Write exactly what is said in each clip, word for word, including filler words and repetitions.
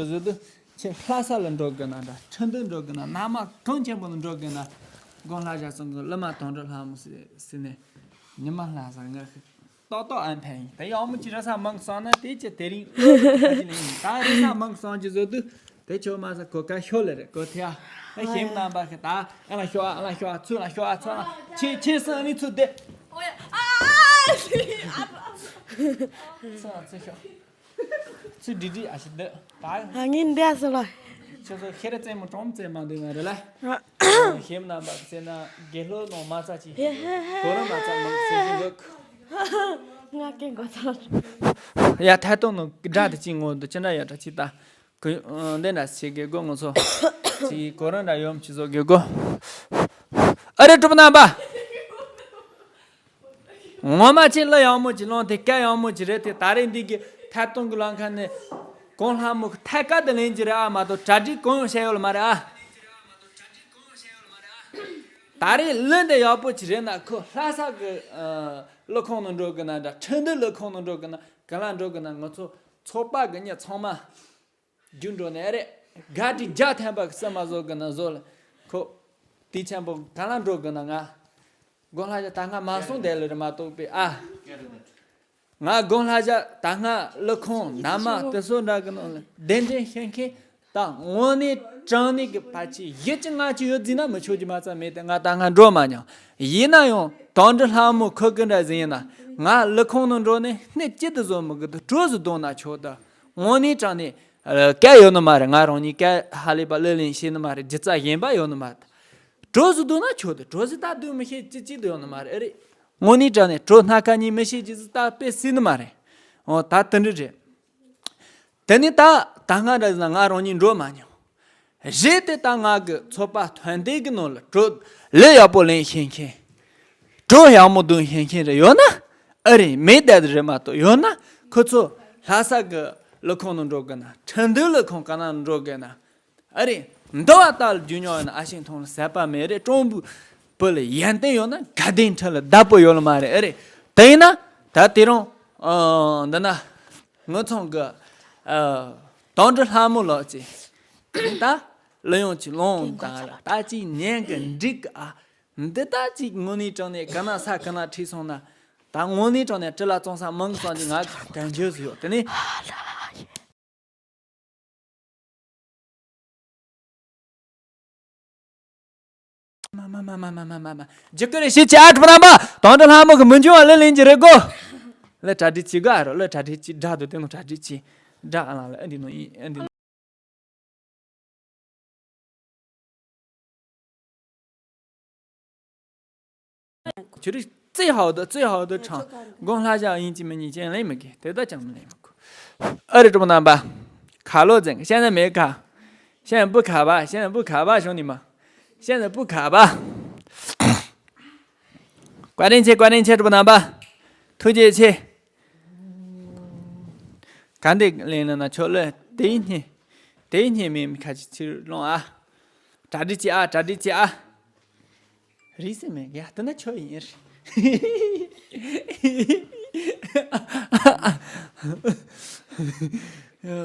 བཟོ་དུས་ཁྱེད་ལྷ་ས་ལ་འགྲོ་དགོས་ན་འདྲ། ཁྲིན་ཏུའུ་འགྲོ་དགོས་ན། ནང་མ་གངས་ཆེན་པོ་ལ་འགྲོ་དགོས་ན། དགོན་ལྷ་བཞག་སོང་གི་བླ་མ་དོན་གྲུབ་ལྷ་མོ་ཟེར་ཟེར་ནས་ཉི་མ་ལྷ་ས་ང་ཏོག་ཏོག་ཨན་ཕན་ཡིན། དེ་ཡག་མོ་ཅིག་རེ་ས་མང་སོང་ན་དེ་ཅི་དེ་རིང་ཨ་ཅི་ནས་ཡིན། ད་རེ་ས་མང་སོང་ཅིག་བཟོ་དུས་དེ་ཆོ་མ་ས་གོ་ཀ་ཤོ་ལེ་རེད་གོ་ཐེ་ཨ། ཨ་ཤེམ་རྣམ་པ་ཁི་ད་ཨ་ལ་ཤོ་ཨ་ལ་ཤོ་ཨ་ཚུ་ལ་ཤོ་ཨ་ཚུ་ལ་ཁྱེད་ཁྱེད་སང་ནི་ཚུ་དེ་ཨ་ཨ་ཨ་ཚུ་ཨ་ཚུ་ཤོ། ཚུར་འདྲི་འདྲི་ཨ་ཞིག་འདི་ད། ང་ངའི་འདས་སོ་ལ། ཁྱོད་ཚོ་ཤེས་ར་རྩེད་མོ་གྲོང་རྩེད་མ་འདུག་ན་རེད་ལ། ཤེས་རྣམ་པ་ཟེར་ན་དགེ་སློབ་ནང་མ་རྩ་ཅིག་ཧེ་ཧེ་ཧེ་གོ་ར་མ་རྩ་མང་ཟེར་གྱི་འདུག་ང་སྐད་འགོ་ཚར། ཡ་ཐད་གཏོང་ནང་སྒྲ་དེ་ཅིག་ངོ་འདུག་ཅི་འདྲ་ཡོད་འདྲ་ཅིག་ད། གུ་འདི་འདྲ་ཞིག་གི་སྒོ་ང་ཚོ་ཅིག་གོ་ར་འདྲ་ཡོམ་ཅིག་བཟོ་གི་སྒོ། ཨ་རེ་གྲུབ་རྣམ་པ། ངོ་མ་ཅིག་གླུ་ཡག་མོ་ཅིག་བླངས་ཏེ་སྐད་ཡག་མོ་ཅིག་རེད་དེ། ད་རེས་འདི་གི་ཐད་གཏོང་གི་ལམ་ཁ་ནས་གོང་ལྷ་མོ་གི་ཐད་ཀ་དེ་ལེན་གྱི་རེད་ཨ། མ་གཏོགས་གྲ་སྒྲིག་གང་ཡང་བྱས་ཡོད་ལ་མ་རེད་ཨ། ད་རེས་གླུ་འདི་ཡག་པོ་ཅིག་རེད་ན་ཁོ་ལྷ་ས་གི་ཨ་གླུ་ཁང་ནང་འགྲོ་གི་ན་འདྲ། ཁྲིན་ཏུའུ་གླུ་ཁང་ནང་འགྲོ་གི་ན་ག་ལ་འགྲོ་གི་ན་ང་ཚོ་ཚོགས་པ་གི་མྱི་ཚང་མ། རྒྱུ་འགྲོ་ནས་ཨེ་རེད། དགའ་སྤྲོ་རྒྱ་ཐན་པ་གི་སེམས་མ་བཟོ་གི་ན་བཟོ་ལ་ཁོ། དེ་ཆེན་པོ་ག་ལ་འགྲོ་གི་ན་ང་། དགོན་ལྷ་བཞག་ད་སྔ་མ་སོང་བསྡད་ལ་རེད་མ་གཏོགས་པས་ཨ། ང་དགོན་ལྷ་བཞག་ད་སྔ་གླུ་ཁང་ནང་མ་དེ་ཚོ་འདྲ་གི་ནང་ལ་གདན་འདྲེན་བྱེད་མཁན་ད་དངོས་གནས་དྲང་གནས་ཀྱི་ཕལ་ཆེར་བཞི་བཅུ་ལྔ་བཅུ་ཡོད་རྫིས་ན་མི་ཆོག་རྒྱུ་མ་ཚད་མེད་དེ། ང་ད་སྔ་འགྲོ་མ་མྱོང་། ཡིན་ན་ཡང་དོན་གྲུབ་ལྷ་མོ་ཁོ་གི་འདྲ་ཟིན་ཡིན་ན་ང་གླུ་ཁང་ནང་འགྲོ་ནས་སྣེ་གཅིག་ཏུ་བཟོ་མི་དགོས་དུ་གྲོས་སུ་བསྡོམས་ན་ཆོག་ད། དངོས་གནས་དྲང་གནས། ཨ། སྐད་ཡོད་ནི་མ་རེད། ང་རང་ཉིད་སྐད་ཧ་ལས་པ་གླུ་ལེན་ཤེས་ནི་མ་རེད། སྒྱུ་རྩལ་གཞན་པ་ཡོད་ནི་མ་རེད། གྲོས་སུ་བསྡོམས་ན་ཆོག་དེ། གྲོས་སུ་ད་བསྡོམས་མི་ཤེས་ཅི་ཅི་དུ་ཡོད་ནི་མ་རེད། ཨེ་རེད། དངོས་གནས་དྲང་གནས་གྲོས་སྣ་ཁ་གཉིས་མི་ཤེས་ཅི་ཟིག་ད་དཔེ་སྲིད་ནི་མ་རེད། འོ་ད་དེ་འདྲ་རེད། དེ་ནི་ད་ད་སྔ་འདྲ་ཟིག་ན་ང་རང་ཉིད་འགྲོ་མ་མྱོང་། རེད་དེ་ད་ང་གི་ཚོགས་པ་ཐོན་དེ་གི་ནང་ལ་གྲོས་གླུ་ཡག་པོ་ལེན་ཤེས་མཁན། གྲོས་ཡག་མོ་བསྡོམས་ཤེས་མཁན་རེ་ཡོད་ན་ཨ་རེད། མེད་བསྡད་རེད་མ་གཏོགས་ཡོད་ན་ཁོ་ཚོ་ལྷ་ས་གི་གླུ་ཁང་ནང་འགྲོ་དགོས་ན། ཁྲིན་ཏུའུ་གླུ་ཁང་ག་ན་འགྲོ་དགོས་ན་ཨ་རེད། འདི་བ་ལྟ་ལ་རྒྱུ་ཉོ་ཡོད་ན་ཨ་ཤིང་ཐོང་ལ་ཟད་པ་མེད་རེད། ཀྲོང་བུ་བུ་ལ་ཡན་ཏན་ཡོད་ན་དགའ་ལྡན་ཁྲི་ལ་བདག་པོ་ཡོད་ལ་མ་རེད། ཨ་རེད། དེ་ཡིན་ན་ད་དེ་རིང་ཨ་འདི་ན་ངུ་ཚང་གི་ཨ་དོན་གྲུབ་ལྷ་མོ་ལགས་ཀྱིས་ད་གླུ་དབྱངས་ཀྱི་ལོང་དང་ལ་ད་ཅིག་ཉན་གི་འགྲིག་གི་ཨ། འདི་ད་ཅིག་དངོས་གནས་དྲང་གནས་ག་ན་ས་ག་ན་ཁྲིད་སོང་ན་ད་དངོས་གནས་དྲང་གནས་དྲི་ལ་བཙོང་ས་མང་སོང་ཅིག་ང་ག་འཇོག་སུ་ཡོད། དེ་ནས། མ་མ་མ་མ་མ་མ་མ་མ། ཇི་ཀི་རེ་ཤི་ཆེ་ཨ་གྲུབ་རྣམ་པ། དོན་གྲུབ་ལྷ་མོ་གི་མི་འཇུ་བ་གླུ་ལེན་གྱི་རེད་གོ། གླུ་གྲ་སྒྲིག་བྱེད་དགོས་ཨ་རོ། གླུ་གྲ་སྒྲིག་བྱེད། སྒྲ་དུ་དེ་ནོ་གྲ་སྒྲིག་བྱེད། སྒྲ་ཨ་ལ་ལ་ཨ་འདི་ནོ་ཡིན་ཨ་འདི་ནོ། ཁྱོད་རིག་ཙི་ཧའོ་དུ་ཙི་ཧའོ་དུ་ཁྲང་དགོན་ལྷ་བཞག་ཡིན་གྱི་མི་ཉིད་ཅན་ལེན་མི་དགོས། དེ་ད་ཅང་མི་ལེན་མི་དགོས། ཨ་རི་གྲུབ་རྣམ་པ། ཁ་ལོ་ཙེང་ཤེས་ན་མེད་ཁ། ཤེས་ན་བུ་ཁ་བ། ཤེས་ན་བུ་ཁ་བ་བྱུང་ནི་མ། ཤེས་ན་བུ་ཁ་བ། བཀའ་དྲིན་ཆེ། བཀའ་དྲིན་ཆེ་གྲུབ་རྣམ་པ། ཐུགས་རྗེ་ཆེ། ག་འདི་ལེན་ན་ན་ཆོག་ལེ། དེའི་སྙེ། དེའི་སྙེ་མེད་མི་ཁ་ཅིག་ཕྱིར་སློང་ཨ། གྲ་སྒྲིག་བྱེད་ཨ། གྲ་སྒྲིག་བྱེད་ཨ། རིག་སེ་མེད་ཡ། དེ་ན་ཆོག་ཡིན་རེད།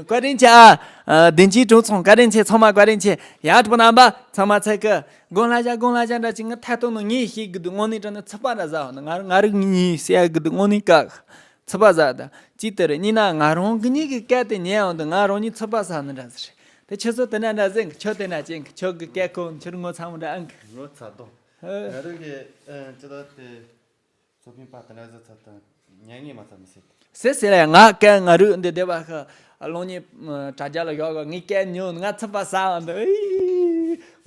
བཀའ་དྲིན་ཆེ་ཨ། བདེན་སྐྱིད་གྲོགས་ཚང་བཀའ་དྲིན་ཆེ། ཚང་མ་བཀའ་དྲིན་ཆེ། ཡ་གྲུབ་རྣམ་པ་ཚང་མ་ཚེ་གི་དགོན་ལྷ་བཞག་དགོན་ལྷ་བཞག་འདྲ་ཅིག་ང་ཐད་གཏོང་ནང་ངས་ཤེས་གི་འདུག་དངོས་གནས་དྲང་གནས་ཚིག་པ་འདྲ་ཟ་འོང་ན་ང་ང་རིག་ངས་ཟེར་ཡ་གི་འདུག་དངོས་གནས་བཀའ། ཚིག་པ་ཟ་ད་ཅི་ལྟར་རེད། ཉིན་ན་ང་རང་གི་ཉིད་ཀྱི་སྐད་དེ་ཉན་ཡོང་དུས་ང་རང་ཉིད་ཚིག་པ་ཟ་ནི་འདྲ་ཟེར། དེ་ཁྱོད་ཚོ་དེ་འདྲ་འདྲ་ཟེར་གི། ཁྱོད་དེ་འདྲ་ཅན་གི། ཁྱོད་ཀྱི་སྐད་ཁོ་ཁྱོད་ངོ་ཚ་མོ་འདྲ་ཨང་གི། ངོ་ཚ་དོ། ཧེ། ང་རང་གི་ཨ་ཅི་ད་དེ་ཚོ་ཕིན་པ་དེ་འདྲ་ཟེར་ཚ་དང་ཉན་ངེས་མ་ཚ་མི་ཟེར། ཟེར་ཟེར་ལ་ཡ། ང་སྐད་ང་རུ་འདི་བདེ་བ་ཁ་ལོང་ཉེ་དྲ་རྒྱ་ལ་ཡོག་གི་ངའི་སྐད་ཉོ་ང་ཚིག་པ་ཟ་བ་འདི་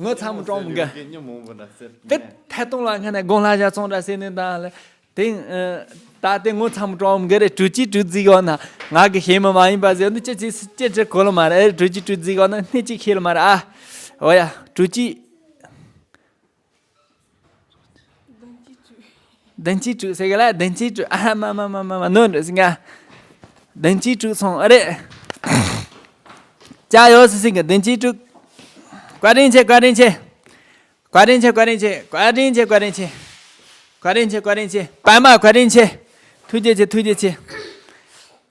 ངོ་ཚ་མོ་ཀྲོང་མོ་གི། ཉོ་མོ་མོ་འདྲ་ཟེར། དེ་ཐད་གཏོང་ལ་ང་ནས་དགོན་ལྷ་བཞག་ཚོང་འདྲ་ཟེར་ནས་ད་ལ། དེ། ད་དེ་ངོ་ཚ་མོ་ཀྲོང་མོ་གི་རེད། དྲུག་ཅུ་དྲུག་རྫིག་ཡོད་ན་ང་གི་ཤེས་མི་མ་ཡིན་པ་ཟེར་འདི་ཅི་ཅི་ཅི་ཅི་གོ་ལ་མ་རེད། དྲུག་ཅུ་དྲུག་རྫིག་ཡོད་ན་སྣེ་གཅིག་ཤེས་ལ་མ་རེད་ཨ། འོ་ཡ་དྲུག་ཅུ། བདུན་ཅུ་དྲུག་ཟེར་གི་ལ་བདུན་ཅུ་དྲུག་ཨ་མ་མ་མ་མ་མ་ནོར་འདྲ་ཟིག་ང་། བདུན་ཅུ་དྲུག་སོང་ཨ་རེད། ཅག་ཡོད་སི་སི་གི་བདུན་ཅུ་དྲུག་བཀའ་དྲིན་ཆེ། བཀའ་དྲིན་ཆེ། བཀའ་དྲིན་ཆེ། བཀའ་དྲིན་ཆེ། བཀའ་དྲིན་ཆེ། བཀའ་དྲིན་ཆེ། བཀའ་དྲིན་ཆེ། བཀའ་དྲིན་ཆེ། པདྨ་བཀའ་དྲིན་ཆེ། ཐུགས་རྗེ་ཆེ། ཐུགས་རྗེ་ཆེ།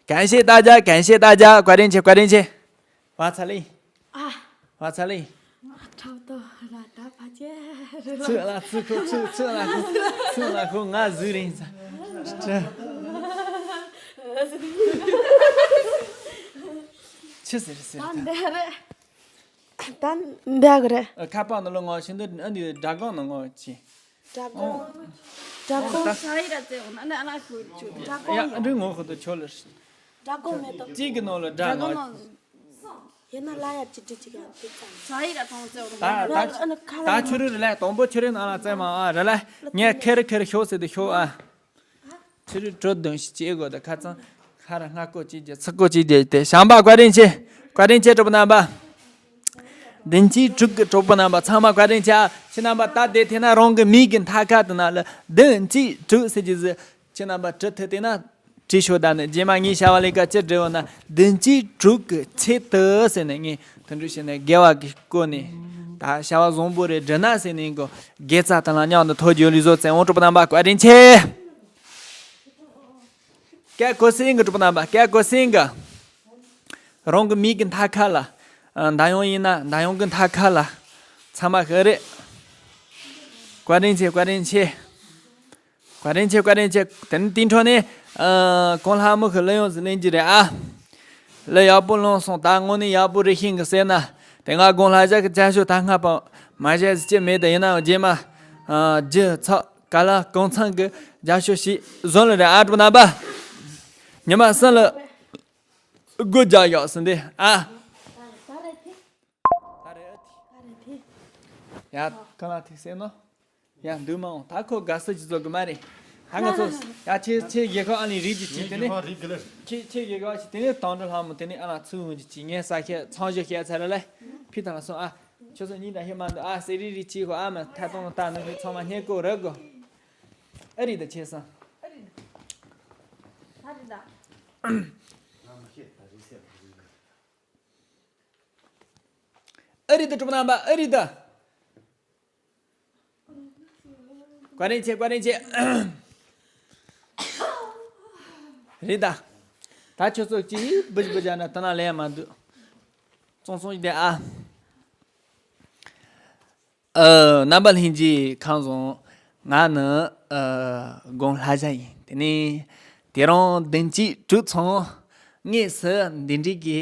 感谢大家། 感谢大家། བཀའ་དྲིན་ཆེ། བཀའ་དྲིན་ཆེ། བ་ཚ་ལེ། ཨ། བ་ཚ་ལེ། ཁྲག་ཏོ་ལ་ད་ཕ་ཅེ། ཚུགས་ལ་ཚུགས་ཁོ་ཚུགས་ཚུགས་ལ་ཁོ་ཚུགས་ལ་ཁོ་ང་ཟུག་རིང་ཚ། ཆི་ཟེར་ཟེར་ད། ད་འདི་རེད། ད་འདི་གི་རེད། ཁ་པར་ནང་ལ་ང་ཤི་འདི་ཨ་འདི་དྲ་གང་ནང་ང་ཅི། དྲ་གང་། དྲ་གང་། ས་ཡི་ར་ཙེ་འོ་ན་ཨ་ན་ཁུ་ཆུ་དྲ་གང་ཡ་ཡིན། འདི་ངོ་ཁོ་ད་ཆོ་ལ། དྲ་གང་མེད་དོ། གཅིག་གི་ནང་ལ་དྲ་གང་ནང་། ཡིན་ན་ལ་ཡ་ཅི་ཅི་ཅི་ག་དེ་ཙམ། ས་ཡི་ར་ཐོང་ཙེ་འོ་ན། ད་ད་ད་ཆུ་རུ་རེ་ལ་དང་པོ་ཆུ་རུ་ནང་ལ་ཙེ་མ་ཨ་རེ་ལ་ངས་ཁེ་རེ་ཁེ་རེ་ཤོག་ཟེར་དུ་ཤོག་ཨ། ཕྱི་རུ་དྲོ་བདུན་ཞིག་བྱེད་དགོས་ད་ཁ་ཚང་ཁ་ར་སྔ་ཀོ་གཅིག་བརྒྱབ་ཚིག་ཀོ་གཅིག་བརྒྱབ་དེ་བྱམས་པ་བཀའ་དྲིན་ཆེ། བཀའ་དྲིན་ཆེ་གྲོགས་པོ་རྣམ་པ། བདུན་གཅིག་དྲུག་གི་གྲོགས་པོ་རྣམ་པ་ཚང་མ་བཀའ་དྲིན་ཆེ། ཁྱེད་རྣམ་པ་ད་དེ་ཐེ་ན་རང་གི་མིག་གི་མཐའ་ཁ་དུ་ན་ལ་བདུན་གཅིག་དྲུག་ཟེར་གྱི་ཟི་ཁྱེད་རྣམ་པ་བྲི་ཐུབ་དེ་ན་བྲིས་ཤོག་ད་ནི་རྗེས་མ་ངའི་བྱ་བ་ལས་ཀ་ཅི་བྲི་འོ་ན་བདུན་གཅིག་དྲུག་གི་ཆེད་དུ་ཟེར་ནས་ངས་དུ་འགྲུལ་བྱས་ནས་དགེ་བ་གི་སྐོར་ནས་ད་བྱ་བ་བཟང་པོ་རེ་བྲི་ན་ཟེར་ནས་གོ་དགེ་རྩ་དང་ལ་མཉམ་དུ་ཐོག་རྒྱུ་ལུས་བཟོ་བཙན་འོང་གྲོགས་པོ་རྣམ་པ་བཀའ་དྲིན་ཆེ། སྐད་གོ་སེང་གི་གྲོགས་པོ་རྣམ་པ་སྐད་གོ་སེང་གི། རང་གི་མིག་གི་མཐའ་ཁ་ལ། མདའ་ཡོང་ཡིན་ན་མདའ་ཡོང་གི་མཐའ་ཁ་ལ། ཚང་མ་ཤི་རེད། བཀའ་དྲིན་ཆེ་བཀའ་དྲིན་ཆེ། བཀའ་དྲིན་ཆེ་བཀའ་དྲིན་ཆེ། དེ་ནི་དེའི་འཕྲོ་ནས། གོང་ལྷ་མོ་གི་གླུ་ཡོངས་སུ་ལེན་གྱི་རེད་ཨ། གླུ་ཡག་པོ་ལོན་སོང་ད་དངོས་གནས་ཡག་པོ་རེད་ཤིང་གི་ཟེར་ན། དེ་སྔ་དགོང་ལྷ་ཞག་གི་ཅ་ཤོ་ད་སྔ་པ་མ་བྱས་ཟི་ཅི་མེད་དེ་ཡིན་ནའང་རྗེས་མ། རྒྱུ་ཚགས་ག་ལ་གང་ཚང་གི་ཅ་ཤོ་ཞིག་བཟོ་ལ་རེད་ཨ་གྲོགས་རྣམ་པ། ཉི་མ་གསུམ་ལ་སྒོ་རྒྱག་ཡག་ཟིན་དེ་ཨ། ད་རེད་ཨ་ཐི། ཡ་གང་ལ་ཐིག་ཟེར་ནོ། ཡ་འདུག་མ་འོང་ད་ཁོ་དགའ་བསུ་ཅིག་བཟོ་གི་མ་རེད། ཧ་ང་ཚོ་ཡ་ཁྱེད་ཁྱེད་རྒྱལ་ཁབ་ཨ་ནི་རིགས་ཀྱི་ཅིག་དེ་ནས་ཁྱེད་ཁྱེད་རྒྱལ་ཁབ་ཅིག་དེ་ནས་དང་འདྲ་ལྷ་མོ་དེ་ནས་ཨ་ལ་ཚུར་འོང་ཅིག་ཅིག་ངས་ས་ཁྱད་ཚང་ཞོ་བཤད་ཚར་ལ་ཕི་ཐང་ལ་སོང་ཨ། ཁྱོད་ཚོ་གཉིས་དང་ཧེ་མ་འདུག་ཨ་སེ་རི་རི་ཅིག་གོ་ཨ་མ་ཐ་དང་ལྟ་ནི་ཚང་མ་སྙད་གོ་ར་གོ། ཨ་རི་ད་ཆེ་སང་། ཨ་རི་ད་གྲུབ་རྣམ་པ་ཨ་རི་ད། བཀའ་དྲིན་ཆེ་བཀའ་དྲིན་ཆེ། རེད་ད། ད་ཁྱོད་ཚོ་ཅི་བུ་བུ་བྱ་ན་ད་ན་ལས་མ་འདུག་ཙོང་ཙོང་ཡིན་ཏེ་ཨ། ཨ། རྣམ་པ་ལྷན་རྒྱས་ཁམས་བཟང་། ང་ནི་ཨ། དགོང་ལྷ་བྱ་ཡིན། དེ་ནས་དེ་རིང་བདུན་གཅིག་དྲུག་ཚང་དངོས་སུ་འདི་འདྲའི་གི་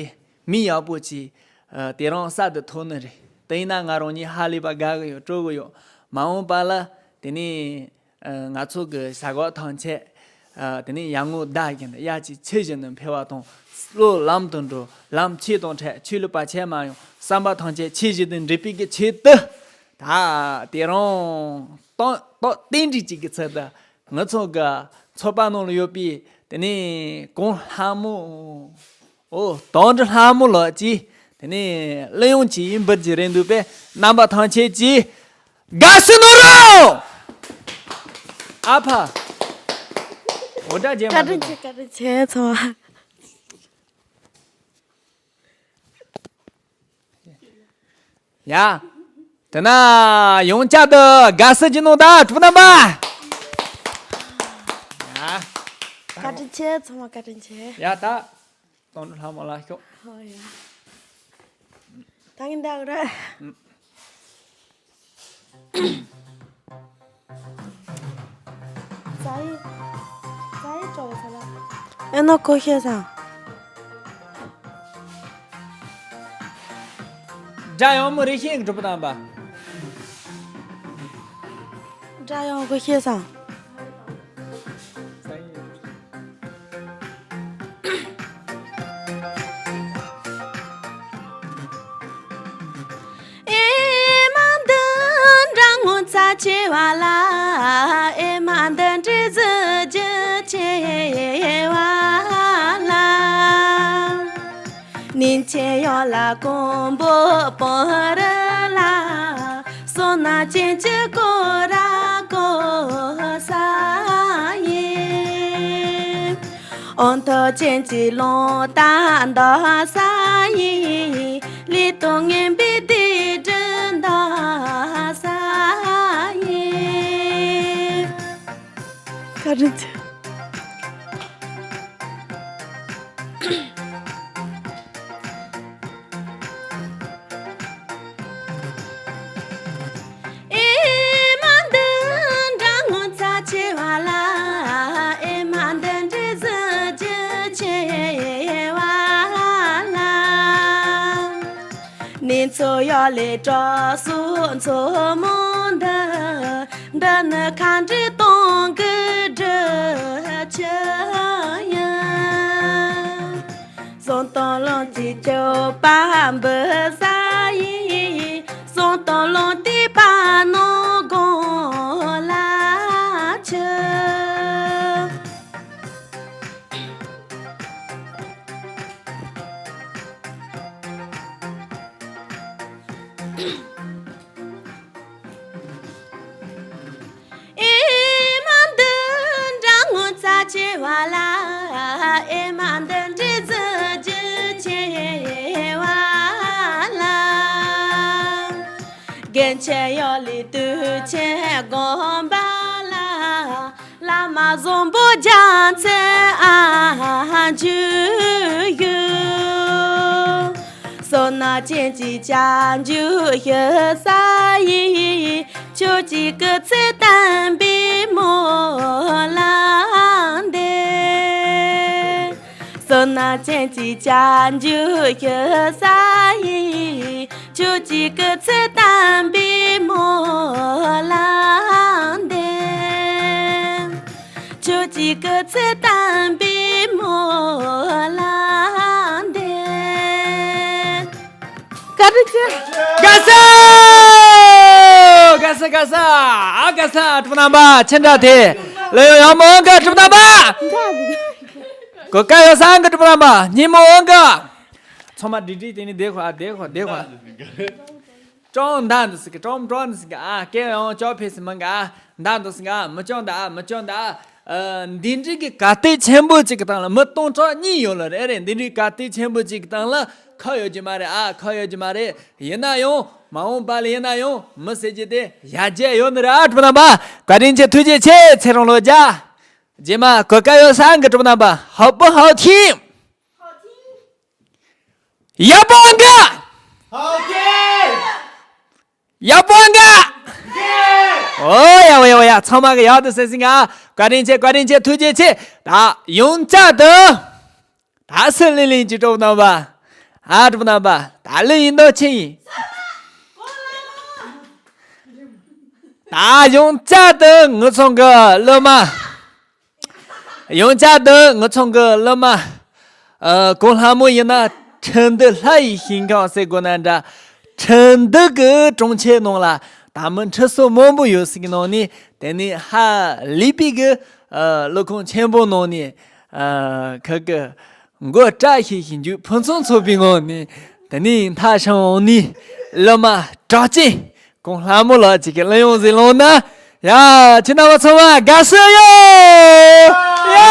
མི་ཡག་པོ་ཅིག་ཨ། དེ་རིང་གསར་དུ་ཐོན་ནི་རེད། དེ་ཡིན་ན་ང་རང་ཉིད་ཧ་ལས་པ་དགའ་གི་ཡོད་སྤྲོ་གི་ཡོད། མ་འོངས་པ་ལ་དེ་ནས་ཨ། ང་ཚོ་གི་བྱ་གག་ཐམས་ཅད་ཨ། དེ་ནས་ཡར་ངོ་བདག་གིན་དུ་དབྱར་གྱི་ཆུ་བཞིན་དུ་འཕེལ་བ་དང་། བློ་ལམ་དུ་འགྲོ། ལམ་ཆོས་དང་འཕྲད། ཆོས་ལུགས་བར་ཆད་མ་ཡོང་། བསམ་པ་ཐམས་ཅད་ཆོས་བཞིན་དུ་འགྲུབ་པའི་གི་ཆེད་དུ། ད་དེ་རིང་རྟག་རྟག་རྟེན་འབྲེལ་གཅིག་གི་ཚུལ་དུ་ང་ཚོ་གི་ཚོགས་པ་ནང་ལ་ཡོད་པའི་དེ་ནས་གོང་ལྷ་མོ། ཨོ་དོན་གྲུབ་ལྷ་མོ་ལགས་ཀྱིས་དེ་ནས་གླུ་དབྱངས་ཅིག་འབུལ་གྱི་རེད་འདུག་པས་རྣམ་པ་ཐམས་ཅད་ཀྱིས་དགའ་བསུ་གནང་རོགས། ཨ་ཕ། འོ་ད་རྗེས་མ་བཀའ་དྲིན་ཆེ་བཀའ་དྲིན་ཆེ་ཚང་མ། ཡ། དེ་ན་ཡོངས་ཁྱབ་ཏུ་དགའ་བསུ་ཅིག་གནང་དང་གྲོགས་རྣམ་པ། ཡ། བཀའ་དྲིན་ཆེ་ཚང་མ་བཀའ་དྲིན་ཆེ། ཡ་ད། དོན་གྲུབ་ལྷ་མོ་ལ་ཤོག་ཧོ་ཡ། ད་ངས་འདའ་གི་རེད། ཙ་ཡི། ཙ་ཡི་གྲོགས་ས་ལ། ཨེ་ནོ་ཁོ་ཤེས་སང་། སྒྲ་ཡང་མོ་རེ་ཤེས་གྲུབ་པ་དང་པ། སྒྲ་ཡང་ཁོ་ཤེས་སང་། ཨེ་མ་འདི་འདྲ་ངོ་ཚ་ཆེ་བ་ལ། ཨེ་མ་འདི་འདྲའི་གཟི་བརྗིད་ཆེ་བ་ལ། ནིན་ཆེ་ཡོ་ལ་ཀོང་པོ་པོ་རི་ལ། སོ་ན་ཅན་གྱི་ཀོ་ར་ཀོ་ས་ཡི། ཨོན་ཐོ་ཅན་གྱི་ལོང་ཏ་འདོ་ས་ཡི། ལི་ཏོ་ངན་པའི་དེ་དྲི་འདོ་ས་ཡི། བཀའ་དྲིན་ཆེ། ནི་ཚོ་ཡོ་ལེ་གྲོགས་སུ་མཚོ་མོ་འདི། འདི་ནི་ཁ་འདྲི་གཏོང་གི་འདྲི་ཆུ་ཡིན། སོང་དང་ལོང་གི་སྐྱོ་པ་འབུ་ས་ཡིན། སོང་དང་ལོང་དེ་པ་ནོ་དགོང་ལ་ཆུ། ཨེ་མ་འདི་འདྲ་ངོ་ཚ་ཆེ་བ་ལ། ཨེ་མ་འདི་འདྲའི་གཟི་བརྗིད་ཆེ་བ་ལ། རྒན་ཆེ་ཡོ་ལི་དུས་ཆེན་དགོན་པ་ལ། བླ་མ་བཟང་པོ་རྒྱ་མཚན་ཨ་འཇུ་ཡུ། བསོད་ནམས་ཅན་གྱི་བྱ་འཇུ་ཤི་ས་ཡི། ཆོས་ཀྱི་སྐུ་ཚེ་བརྟན་པའི་སྨོན་ལམ་འདེབས། བསོད་ནམས་ཅན་གྱི་བྱ་འཇུ་ཤི་ས་ཡི། ཆོས་ཀྱི་སྐུ་ཚེ་བརྟན་པའི་སྨོན་ལམ་འདེབས། ཆོས་ཀྱི་སྐུ་ཚེ་བརྟན་པའི་སྨོན་ལམ་འདེབས། བཀའ་དྲིན་ཆེ། དགའ་ས། དགའ་ས་དགའ་ས། ཨ་དགའ་ས་གྲུབ་རྣམ་པ་ཆེ་འདྲ་དེ། ལོ་ཡོང་ཡོང་མོ་འགའ་གྲུབ་རྣམ་པ། གོ་ཀ་ཡོ་སང་གི་གྲུབ་རྣམ་པ་ཉིན་མོ་འོང་ག་ཚང་མ་བྲིས་བྲིས་དེ་ནི་བསྡད་ཁོ་ཨ་བསྡད་ཁོ་བསྡད་ཁོ། ཀྲོང་མདའ་འདི་སི་ཀི་ཀྲོང་ཀྲོང་འདི་སི་ཀི་ཨ་སྐད་ཡང་ཅོ་ཕེ་སི་མང་ག་ཨ་མདའ་འདི་སི་ཀི་ཨ་མི་ཅོང་མདའ་ཨ་མི་ཅོང་མདའ་ཨ། འདི་འདྲའི་གི་གར་སྟེགས་ཆེན་པོ་གཅིག་གི་སྟེང་ལ་མི་སྟོང་ཕྲག་གཉིས་ཡོད་ལ་རེད་རེད། འདི་འདྲའི་གར་སྟེགས་ཆེན་པོ་གཅིག་གི་སྟེང་ལ་ཁ་ཡོད་ཀྱི་མ་རེད་ཨ། ཁ་ཡོད་ཀྱི་མ་རེད། ཡིན་ན་ཡང་མ་འོངས་པ་ལ་ཡིན་ན་ཡང་མི་ཟེར་རྒྱུ་དེ་ཡར་རྒྱས་ཡོད་ནི་རེད་ཨ། གྲུབ་རྣམ་པ་བཀའ་དྲིན་ཆེ། ཐུགས་རྗེ་ཆེ། ཚེ་རིང་ལོ་བརྒྱ། རྗེས་མ་གོ་ཀ་ཡོ་སང་གི་གྲུབ་རྣམ་པ་ཧའོ་པོ་ཧའོ་ཐིང་། ཡ་པོ་འགའ། ཧའོ་ཀེ། ཡ་པོ་འགའ། ཀེ། ཨོ་ཡ་ཨོ་ཡ་ཨོ་ཡ། ཚང་མ་གི་ཡག་ཏུ་ཟེར་སིང་ཨ། བཀའ་དྲིན་ཆེ། བཀའ་དྲིན་ཆེ། ཐུགས་རྗེ་ཆེ། ད་ཡོངས་གྲགས་དུ། ད་སུ་ལིང་ལིང་གྱི་གྲུབ་རྣམ་པ། ཨ་གྲུབ་རྣམ་པ། ད་ལི་ཡིན་མདོག་ཆེ་ཡིན། ད་ཡོངས་གྲགས་དུ་ངུ་ཚང་གི་ལོ་མ། ཡོངས་གྲགས་དུ་ངུ་ཚང་གི་ལོ་མ། ཨ་གོང་ལྷ་མོ་ཡིན་ན་ཁྲིན་ཏུ་ལྷ་ཡི་ཞིང་ཁམས་ཟེར་དགོས་ན་འདྲ། ཁྲིན་ཏུ་གི་གྲོང་ཁྱེར་ནང་ལ་ད་མི་ཁྲི་སོ་མང་པོ་ཡོད་སྲིད་ནང་ནས་དེ་ནས་ཧ་ལས་པའི་གི་ཨ་ཀླུ་ཁང་ཆེན་པོ་ནང་ནས་ཨ་ཁ་གི་མགོ་བཀྲ་ཤིས་ཤིས་འཇུག་ཕུན་སུམ་ཚོགས་པའི་ངང་ནས་དེ་ནས་མཐའ་ཤང་འོང་ནས་ལོ་མ་གྲགས་ཅན། གོང་ལྷ་མོ་ལགས་ཅིག་གི་གླུ་དབྱངས་ཟིག་ལོངས་ན། ཡ། ཁྱེད་རྣམ་པ་ཚང་མ་དགའ་བསུ་ཡོད། ཡ།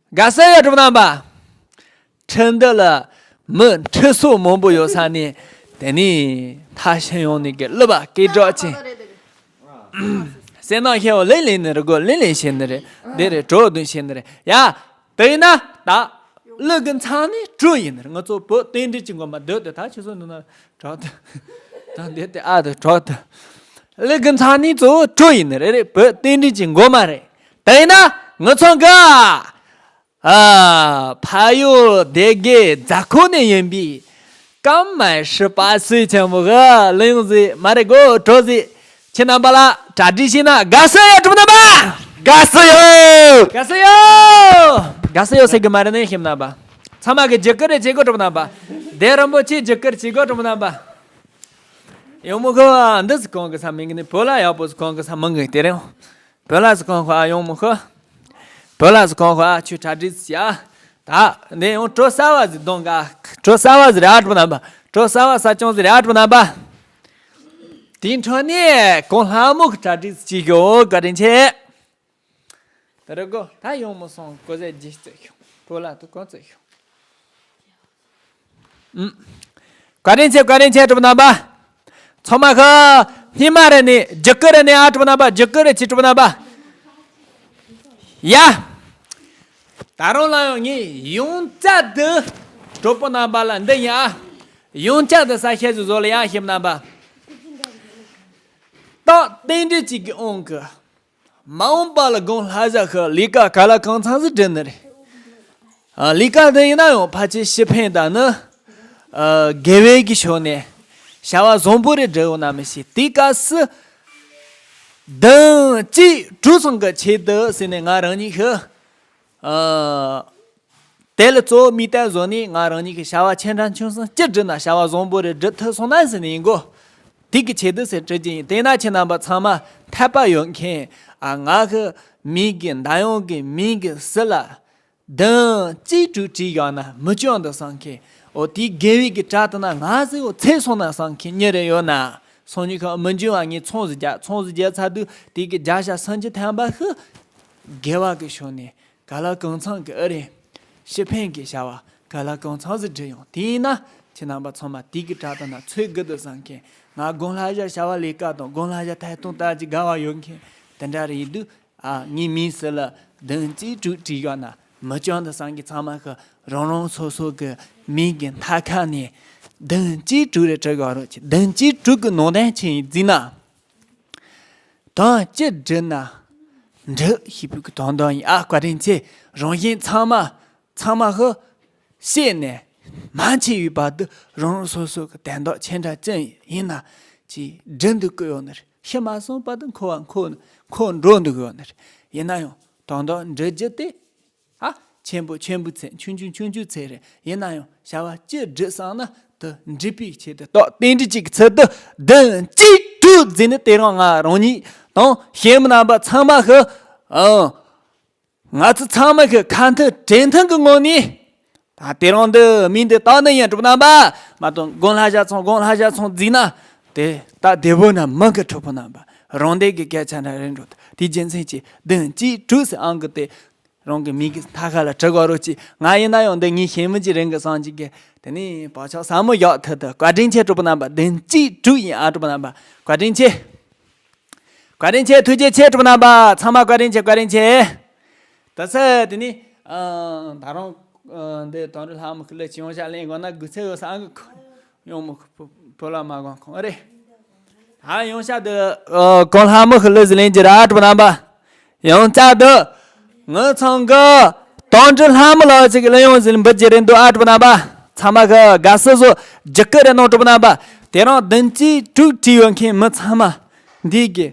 དགའ་བསུ་ཡོད་གྲུབ་རྣམ་པ། ཁྲིན་ཏུ་ལ་མི་ཁྲི་སོ་མང་པོ་ཡོད་ས་ནས་དེ་ནས་མཐའ་ཤང་ཡོང་ནས་གི་གླུ་པ་སྐད་གྲགས་ཅན། སེམས་ནང་ཤེས་བ་ལེན་ལེན་ནི་རེད་གོ་ལེན་ལེན་བྱེད་ནི་རེད། འདི་རེད་གྲོགས་བདུན་བྱེད་ནི་རེད་ཡ། དེ་ཡིན་ན་ད་གླུ་གི་མཚམས་ནི་གྲོགས་ཡིན་ནི་རེད། ང་ཚོ་བོད་རྟེན་འབྲེལ་གྱི་མགོ་མ་སྡོད་དེ་ད་ཁྱེད་ཚོ་འདི་ན་གྲོགས་དེ་ད་འདི་དེ་ཨ་དེ་གྲོགས་དེ་གླུ་གི་མཚམས་ནི་གཙོ་བོ་གྲོགས་ཡིན་ནི་རེད་རེད། བོད་རྟེན་འབྲེལ་གྱི་མགོ་མ་རེད། དེ་ཡིན་ན་ང་ཚོ་གི་ཨ། ཕ་ཡུལ་སྡེ་དགེ་རྫ་ཁོག་ནས་ཡིན་པའི་ཀམ་མ་ཧྲི་པ་སུའི་ཆེན་མོ་གི་གླུ་དབྱངས་ཟིག་མ་རེད་གོ་གྲོགས་ཟིག་ཁྱེད་རྣམ་པ་ལ་གྲ་སྒྲིག་བྱས་ན་དགའ་བསུ་ཡོད་གྲུབ་རྣམ་པ། དགའ་བསུ་ཡོད། དགའ་བསུ་ཡོད། དགའ་བསུ་ཡོད་ཟེར་གི་མ་རེད་ནས་ཁྱེད་རྣམ་པ། ཚང་མ་གི་རྒྱུ་སྐར་རེ་བྱེད་གོ་གྲུབ་རྣམ་པ། དེ་རིན་པོ་ཆེ་རྒྱུ་སྐར་བྱེད་གོ་གྲུབ་རྣམ་པ། ཡོང་མོ་ཁོ་འདི་ཟིག་གོང་གི་ས་མིང་གི་ནི་བོད་ལ་ཡག་པོ་ཟིག་གོང་གི་ས་མང་གི་དེ་རིང་། བོད་ལ་ཟིག་གོང་ཁོ་ཨ་ཡོང་མོ་ཁོ། བོད་ལ་ཟིག་གོང་ཁོ་ཨ་ཆུ་གྲ་སྒྲིག་ཟིག་ཡ། ད་འདི་ཡང་གྲོ་ས་བ་ཟིག་གདོང་ག་གྲོ་ས་བ་ཟིག་རེད་ཨ་གྲོ་རྣམ་པ། གྲོ་ས་བ་ས་ཅུང་ཟིག་རེད་ཨ་གྲོ་རྣམ་པ། དེའི་འཕྲོ་ནས་གོང་ལྷ་མོ་གི་གྲ་སྒྲིག་ཟིག་བྱེད་ཤོག་བཀའ་དྲིན་ཆེ། དེ་རེད་གོ་ད་ཡོང་མོ་སོང་གོ་ཟེ་ཇི་རྩེ་ཤོག་གྲོ་ལ་དུ་གོང་རྩེ་ཤོག་ཨུམ། བཀའ་དྲིན་ཆེ་བཀའ་དྲིན་ཆེ་གྲུབ་རྣམ་པ། ཚང་མ་ཁ། སྙེ་མ་རེ་ནི་རྒྱུ་སྐར་རེ་ནི་ཨ་གྲུབ་རྣམ་པ་རྒྱུ་སྐར་རེ་ཆེ་གྲུབ་རྣམ་པ། ཡ། ད་རུང་ལ་ཡང་ངས་ཡོངས་གྲགས་དུ་གྲོགས་པོ་རྣམ་པ་ལ་འདི་ཡིན་ཨ། ཡོངས་གྲགས་དུ་ས་ཤེས་སུ་བཟོ་ལ་ཡང་ཞིབ་རྣམ་པ། རྟགས་རྟེན་འབྲེལ་གཅིག་གི་དབང་གི། མ་འོངས་པ་ལ་དགུང་ལྷ་བཞག་གི་ལས་ཀ་ག་ལ་གང་འཚམ་ཟིག་སྒྲུབ་ནི་རེད། ཨ། ལས་ཀ་འདི་ཡིན་ན་ཡང་ཕལ་ཆེར་ཤི་འཕོས་དང་ནི། ཨ། དགེ་བའི་གི་ཕྱོགས་ནས་བྱ་བ་བཟང་པོ་རེ་སྒྲུབ་ཡོང་ན་མི་ཤེས། དེའི་སྐབས་སུ་བདུན་གཅིག་དྲུག་ཚང་གི་ཆེད་དུ་ཟེར་ནས་ང་རང་ཉིད་ཤི། ཨ། དེ་ལ་གཙོ་བོ་དམིགས་གཏད་བཟོ་ནས་ང་རང་ཉིད་ཀྱི་བྱ་བ་ཆེ་འབྲིང་ཆུང་གསུམ་ཅི་བསྒྲུབས་ན་བྱ་བ་བཟང་པོ་རེ་སྒྲུབ་ཐུབ་སོང་ན་ཟེར་ནས་ཡིན་གོ། དེ་གི་ཆེད་དུ་ཟེར་བྲིས་ཀྱི་ཡིན། དེས་ན་ཁྱེད་རྣམ་པ་ཚང་མ་འཐད་པ་ཡོད་མཁན། ཨ། ང་གི་མིང་གི་འདམ་གཡོག་གི་མིང་གི་ཟུར་ལ་བདུན་གཅིག་དྲུག་བྲིས་བཞག་ན་མི་སྐྱོན་འདུག་བསམ་མཁན། འོ། དེའི་དགེ་བའི་གི་གྲས་དེ་ན་ང་ཟིག་འོ་ཚད་སོང་ན་བསམ་མཁན་མྱི་རེ་ཡོད་ན། སང་ཉིན་ཁ་མི་འགྱུར་བ་ངས་ཚོང་ཟིག་རྒྱག་ཚོང་ཟིག་རྒྱག་ཚར་དུས་དེ་གི་བརྒྱ་ཆ་སུམ་ཅུ་ཐམ་པ་ཤི། དགེ་བ་གི་ཕྱོགས་ནས་ག་ལ་གང་འཚམ་གི་ཨ་རེད། ཤི་འཕོས་ཀྱི་བྱ་བ་ག་ལ་གང་འཚམ་ཟིག་བསྒྲུབས་ཡོང་། དེ་ཡིན་ན་ཁྱེད་རྣམ་པ་ཚང་མ་དེ་གི་གྲས་དེ་ན་ཚོད་དགོས་འདུག་བསམ་མཁན། ང་དགུང་ལྷ་བཞག་བྱ་བ་ལས་ཀ་དང་དགུང་ལྷ་བཞག་ཐད་གཏོང་ལྟར་གྱི་དགའ་བ་ཡོད་མཁན་དེ་འདྲ་རེ་ཡིན་དུས། ཨ། ངའི་མིང་ཟུར་ལ་བདུན་གཅིག་དྲུག་བྲིས་བཞག་ན་མི་སྐྱོན་འདུག་བསམ་མཁན་ཚང་མ་ཤི། རང་རང་སོ་སོ་གི་མིང་གི་མཐའ་ཁ་ནས་བདུན་གཅིག་དྲུག་རེ་བྲི་དགོས་རོགས་གྱིས། བདུན་གཅིག་དྲུག་གི་ནང་དོན་ཆི་ཡིན་ཟེར་ན། དོན་སྤྱི་བསྒྲུབས་ན་འགྲུབ་ཞེས་པའི་གི་དོན་དག་ཡིན། ཨ། བཀའ་དྲིན་ཆེ། རང་གཞན་ཚང་མ་ཚང་མ་ཤི་ཤེས་ནས་མ་འཆི་བའི་བར་དུ་རང་རང་སོ་སོ་གི་དོན་དག་ཆེ་འདྲ་ཅི་ཡིན་ན་ཅིག་སྒྲུབ་འདུག་གི་ཡོད་ནི་རེད། ཤི་མ་སོང་བར་དུ་འཁོར་བ་འཁོར་འཁོར་འགྲོ་འདུག་གི་ཡོད་ནི་རེད། ཡིན་ན་ཡང་དོན་དག་འགྲུབ་རྒྱུ་དེ། ཨ། ཆེན་པོ་ཆེན་པོའི་ཚད། ཆུང་ཆུང་ཆུང་ཆུང་ཚད་རེད། ཡིན་ན་ཡང་བྱ་བ་ཅི་བསྒྲུབས་བསམ་ན་དེ་འགྲུབ་པའི་ཆེད་དུ་རྟོགས། རྟེན་འབྲེལ་གཅིག་གི་ཚུལ་དུ་བདུན་གཅིག་དྲུག་ཟེར་ནས། དེ་རིང་ང་རང་ཉིད་དང་གཞན་མི་རྣམ་པ་ཚང་མ་ཤི། ཨང་། ང་ཚོ་ཚང་མ་ཤི་ཁ་མཐུན་གྲོས་མཐུན་གྱི་ངང་ནས། ད་དེ་རིང་འདི་མིང་འདི་བཏགས་ནི་ཡིན། གྲུབ་རྣམ་པ། མ་གཏོགས་དགུང་ལྷ་བཞག་ཚང་དགུང་ལྷ་བཞག་ཚང་བརྩིས་ན་དེ་ད་བདེ་པོ་ན་མི་གི། གྲུབ་རྣམ་པ། རང་སྡེ་གི་སྐད་ཆ་འདྲ་རེད་འགྲོ། དེའི་རྒྱུ་མཚན་གྱིས་བདུན་གཅིག་དྲུག་ཟེར་ཨང་ཀི་དེ་རང་གི་མིང་གི་མཐའ་ཁ་ལ་བྲི་དགོས་རོགས་གྱིས། ང་ཡིན་ན་ཡང་འདི་ངའི་ཞེ་མི་གི་རིང་གི་སང་གཅིག་གི་དེ་ནས་བག་ཆགས་ཟབ་མོ་བཞག་ཐུབ་ཐུབ། བཀའ་དྲིན་ཆེ། གྲུབ་རྣམ་པ། བདུན་གཅིག་དྲུག་ཡིན། ཨ། གྲུབ་རྣམ་པ། བཀའ་དྲིན་ཆེ། བཀའ་དྲིན་ཆེ། ཐུགས་རྗེ་ཆེ། གྲུབ་རྣམ་པ་ཚང་མ་བཀའ་དྲིན་ཆེ། བཀའ་དྲིན་ཆེ། ད་ཚེ་དེ་ནི། ཨ། ད་རུང་། ཨ། འདི་དོན་གྲུབ་ལྷ་མོ་ཁི་ལ་ཅི་ཡོང་ཤག་ལེན་དགོས་ན་དགོས་ཚེ་ཡོད་ས་ཨང་གི་ཁོ་ཡོང་མོ་ཁོ་བོ་ལ་མ་དགོངས་ཁོང་རེད། ཨ། ཡོང་ཤག་འདི། ཨ། གོང་ལྷ་མོ་ཁི་ལ་ཟི་ལེན་གྱི་ར། གྲུབ་རྣམ་པ། ཡང་བསྐྱར་དུ་ངའི་ཚང་གི་དོན་གྲུབ་ལྷ་མོ་ལགས་ཅིག་ལ་ཡོང་ཟིན་འབུལ་གྱི་རེད་འདུག། ཨ། གྲུབ་རྣམ་པ་ཚང་མ་གི་དགའ་བསུ་བཟོ་རྒྱུ་སྐུ་རེད་གནང་། གྲུབ་རྣམ་པ། དེ་རིང་བདུན་གཅིག་དྲུག་བྲིས་ཡོད་མཁན་མི་ཚང་མ་འདི་གི་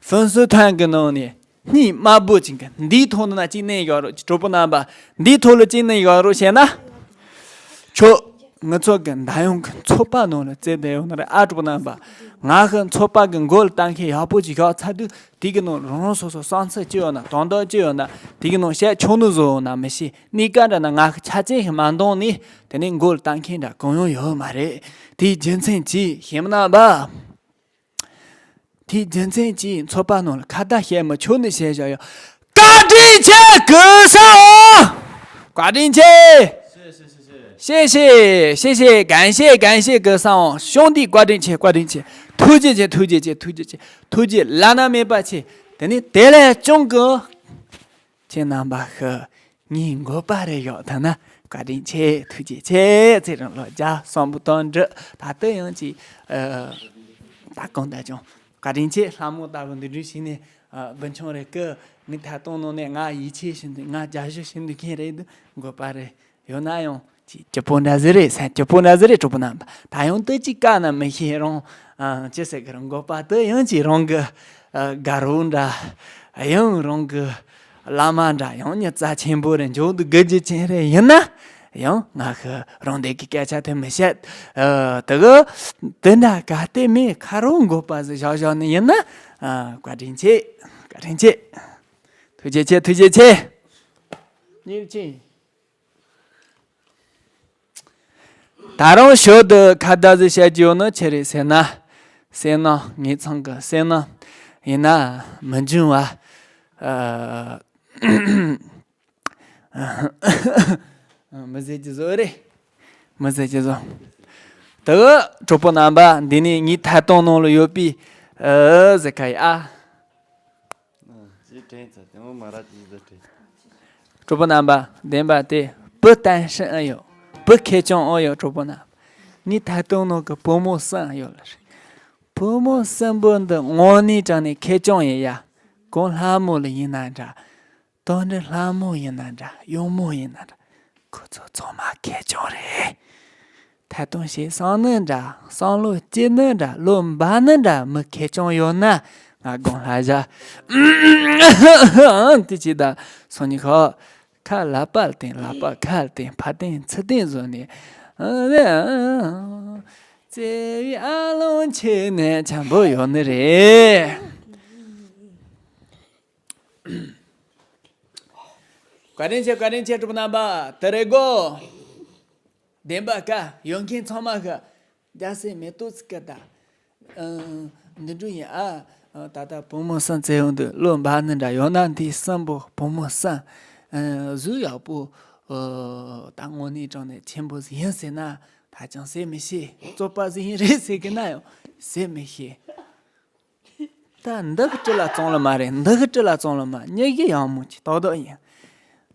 ཕུན་སུམ་ཚོགས་གི་ནང་ནས་སྙིང་དམར་པོ་ཅིག་གི་འདིའི་ཐོག་ནས་ན་ཅིག་གནོན་བཞག་རོགས། གྲོགས་པོ་རྣམ་པ། འདིའི་ཐོག་ལ་ཅིག་གནོན་བཞག་རོགས་བྱས་ན། ཁྱོད་ང་ཚོ་གི་འདམ་གཡོག་གི་ཚོགས་པ་ནང་ལ་བཙལ་བསྡད་ཡོད་ནི་རེད། ཨ། གྲོགས་པོ་རྣམ་པ། ང་གི་ཚོགས་པ་གི་མགོ་ལ་བཏགས་མཁན་ཡག་པོ་ཅིག་བཞག་ཚར་དུས་དེ་གི་ནང་རང་རང་སོ་སོ་བསམ་ཚུལ་ཅི་ཡོད་ན། དོན་དག་ཅི་ཡོད་ན། དེ་གི་ནང་བཤད་ཆོག་ནི་བཟོ་འོང་ན་མི་ཤེས། གནས་སྐབས་འདྲ་ན་ང་གི་ཆ་རྐྱེན་ཞིག་མ་འདང་ནི་དེ་ནས་མགོ་ལ་བཏགས་མཁན་འདྲ་གང་ཡང་ཡོད་མ་རེད། དེའི་རྒྱུ་མཚན་གྱིས་ཞེ་མི་རྣམ་པ། དེའི་རྒྱུ་མཚན་གྱིས་ཚོགས་པ་ནང་ལ་ཁ་བརྡ་བཤད་མི་ཆོག་ནི་བཤད་བཞག་ཡོད། བཀའ་དྲིན་ཆེ་གུས་ཞབས་འོང་། བཀའ་དྲིན་ཆེ། 谢谢，谢谢，谢谢，感谢，感谢 གུས་ཞབས་འོང་། 兄弟 བཀའ་དྲིན་ཆེ། བཀའ་དྲིན་ཆེ། ཐུགས་རྗེ་ཆེ། ཐུགས་རྗེ་ཆེ། ཐུགས་རྗེ་ཆེ། ཐུགས་རྗེ་བླ་ན་མེད་པ་ཆེ། དེ་ནི་དེ་ལས་ཅུང་གི་ཁྱེད་རྣམ་པ་ཤི། ངའི་མགོ་པ་རེ་ཡོད་ཐ་ན། བཀའ་དྲིན་ཆེ། ཐུགས་རྗེ་ཆེ། ཚེ་རིང་ལོ་བརྒྱ། གསོན་པོ་དོན་གྲུབ། ད་ལྟ་ཡང་ཅིག་ཨ། ད་གང་ལྟར་ཀྱང་བཀའ་དྲིན་ཆེ། ལྷ་མོ་ལྟ་བུ་འདི་འདྲ་ཞིག་ནས། ཨ། འབུལ་ཆུང་རེ་སྐུ། ངའི་ཐད་གཏོང་ནང་ནས་ང་ཡིད་ཆེས་བྱེད་འདུག། ང་རྒྱབ་སྐྱོར་བྱེད་འདུག་མཁན་རེད་འདུག། མགོ་པ་རེ་ཡོད་ན་ཡང་ཅིག་སྐྱིད་པོ་འདྲ་ཟིག་རེད། སེམས་སྐྱིད་པོ་འདྲ་ཟིག་རེད། གྲོགས་པོ་རྣམ་པ། ད་ཡང་ཏི་ཅིག་བཀའ་ན་མི་ཤེས་རང་། ཨ། ཅི་ཟེར་གི་རང་མགོ་པ་དེ་ཡང་ཅིག་རང་གི། ཨ། དགའ་རོགས་འདྲ། ཡང་རང་གི་བླ་མ་འདྲ། ཡང་མྱི་རྩ་ཆེན་པོ་རེད། འཇོག་ཏུ་དགོས་རྒྱུ་ཅན་རེད། ཡིན་ན་ཡང་ང་ཤི་རང་སྡེ་གི་སྐད་ཆ་དེ་མི་བཤད། ཨ། དེ་གི་དེ་འདྲ་ག་བལྟས་མེད། ཁ་རོག་མགོ་པ་ཟིག་བཞག་བཞག་ནི་ཡིན་ན། ཨ། བཀའ་དྲིན་ཆེ། བཀའ་དྲིན་ཆེ། ཐུགས་རྗེ་ཆེ། ཐུགས་རྗེ་ཆེ། ཉིན་ཅིང་། ད་རུང་ཞོར་དུ་ཁ་བརྡ་ཟིག་བཤད་རྒྱུ་ཡོད་ནོ་ཆི་རེད་ཟེར་ན། བསོད་ནམས། ངེད་ཚང་གི་བསོད་ནམས་ཡིན་ན་མི་འབྱུང་བ། ཨ། མི་ཟེར་གྱི་བཟོ་རེད། མི་ཟེར་གྱི་བཟོ། དེ་གི་གྲོགས་པོ་རྣམ་པ། འདི་ནས་ངའི་ཐད་གཏོང་ནང་ལ་ཡོད་པའི། ཨ། ཟེར་ཁ་ཡི་ཨ། ཨ། ཅི་དྲན་ཚར་དེ་མོ་མ་ར་ཅི་ཟེར་དྲན། གྲོགས་པོ་རྣམ་པ། བདེན་པ་དེ་བུ་བརྟན་ཤིང་ཨེ་ཡོད། བུ་ཁེར་རྐྱང་ཨེ་ཡོད། གྲོགས་པོ་རྣམ་པ། ངའི་ཐད་གཏོང་ནང་གི་བུ་མོ་གསུམ་ཡོད་ལ་རེད། བུ་མོ་གསུམ་པོ་འདི་དངོས་གནས་དྲང་ནས་ཁེར་རྐྱང་ཡིན་ཡ། དགོན་ལྷ་མོ་ལ་ཡིན་ན་འདྲ། དོན་འགྲུབ་ལྷ་མོ་ཡིན་ན་འདྲ། གཡུང་མོ་ཡིན་ན་འདྲ། ཁོ་ཚོ་ཚང་མ་མཁས་མཆོག་རེད། ཐད་གཏོང་བྱེད་སོང་ནི་འདྲ། བསམ་བློ་སྐྱེ་ནི་འདྲ། བློ་འབར་ནི་འདྲ། མི་མཁས་མཆོག་ཡོད་ན་ང་དགོན་ལྷ་བཞག་དེ་ཅི་ད་སང་ཉིན་ཁ། ཁ་ལག་པ་བསྟན། ལག་པ་ཁ་བསྟན། ཕ་བསྟན་ཚུར་བསྟན་བཟོས་ནས། བརྩེ་བའི་ཨ་ལོང་ཁྱེད་ནས་འཇམ་པོ་ཡོང་ནི་རེད། བཀའ་དྲིན་ཆེ། བཀའ་དྲིན་ཆེ། གྲུབ་པ་རྣམ་པ། དེ་རེད་གོ། བདེན་པ་ཀ་ཡོང་མཁན་ཚང་མ་གི་རྒྱལ་སྲས་མེ་ཏོག་ཙི་ཀ་ད། ཨ། འདི་འདྲ་ཡིན་ཨ། ད་ལྟ་བུ་མོ་གསུམ་བཙལ་ཡོང་དུས་བློ་འབར་ནི་འདྲ། ཡང་ན་འདི་གསུམ་པོ་བུ་མོ་གསུམ། ཨ། གཟུགས་ཡག་པོ། ཨ། ད་དངོས་གནས་དྲང་གནས་ཆེན་པོ་ཟིག་ཡིན་ཟེར་ན་ད་ཅང་ཟེར་མི་ཤེས། རྩོད་པ་ཟིག་ཡིན་རེད་ཟེར་གི་ན་ཡང་ཟེར་མི་ཤེས། ད་འདི་གི་དྲི་ལ་བཙོང་ལ་མ་རེད། འདི་གི་དྲི་ལ་བཙོང་ལ་མ། མྱི་གི་ཡག་མོ་ཅིག་ཏག་ཏག་ཡིན།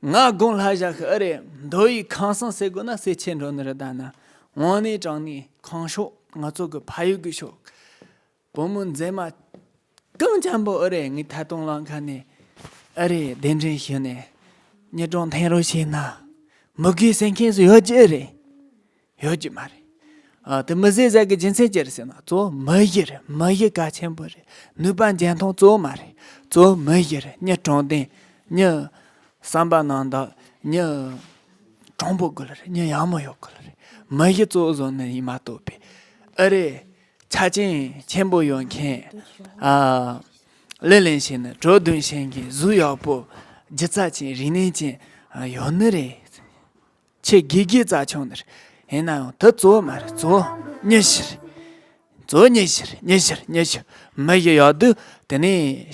ང་དགོན་ལྷ་བཞག་གི་ཨེ་རེད། མདོ་ཡི་ཁང་བཟང་ཟེར་དགོས་ན་ཟེར་ཆེ་འགྲོ་ནི་རེད། ད་ན་དངོས་གནས་དྲང་གནས་ཁང་ཤོག་ང་ཚོ་གི་ཕ་ཡུལ་གི་ཤོག་བུ་མོ་མཛེས་མ་གང་འཇམ་པོ་ཨེ་རེད། ངའི་ཐད་གཏོང་ལམ་ཁ་ནས་ཨེ་རེད། གདན་འདྲེན་ཞུས་ནས་མྱི་གྲོངས་འཐེན་རོགས་བྱས་ན་མི་དགོས་ཟེར་མཁན་སུ་ཡོད་ཀྱི་ཨེ་རེད། ཡོད་ཀྱི་མ་རེད། ཨ། དེ་མི་ཟེར་ཟེར་གི་རྒྱུ་མཚན་ཅི་རེད་ཟེར་ན། གཙོ་བོ་མི་གཞི་རེད། མི་གཞི་གལ་ཆེན་པོ་རེད། ནུས་པ་འཇོན་ཐང་གཙོ་བོ་མ་རེད། གཙོ་བོ་མི་གཞི་རེད། མྱི་དྲང་བདེན། མྱི་བསམ་པ་ནང་དག་མྱི་དྲང་པོ་དགོས་ལ་རེད། མྱི་ཡག་མོ་ཡོད་དགོས་ལ་རེད། མི་གཞི་གཙོ་བོ་བཟོ་ནི་ཡིན་མ་གཏོགས་པའི་ཨ་རེད། ཆ་རྐྱེན་ཆེན་པོ་ཡོད་མཁན། ཨ། ལེ་ལེ་བྱས་ནས་གྲོ་བདུན་བྱེད་མཁན། གཟུགས་ཡག་པོ། སྒྱུ་རྩལ་ཅན། རིག་གནས་ཅན། ཨ། ཡོད་ནི་རེད། ཆེ་དགེ་རྒན་རྩ་ཆུང་ནི་རེད། ཡིན་ན་ཡང་དེ་གཙོ་བོ་མ་རེད། གཙོ་བོ་མྱི་གཞི་རེད། གཙོ་བོ་མྱི་གཞི་རེད། མྱི་གཞི་རེད། མྱི་གཞི། མི་གཞི་ཡག་དུས་དེ་ནས་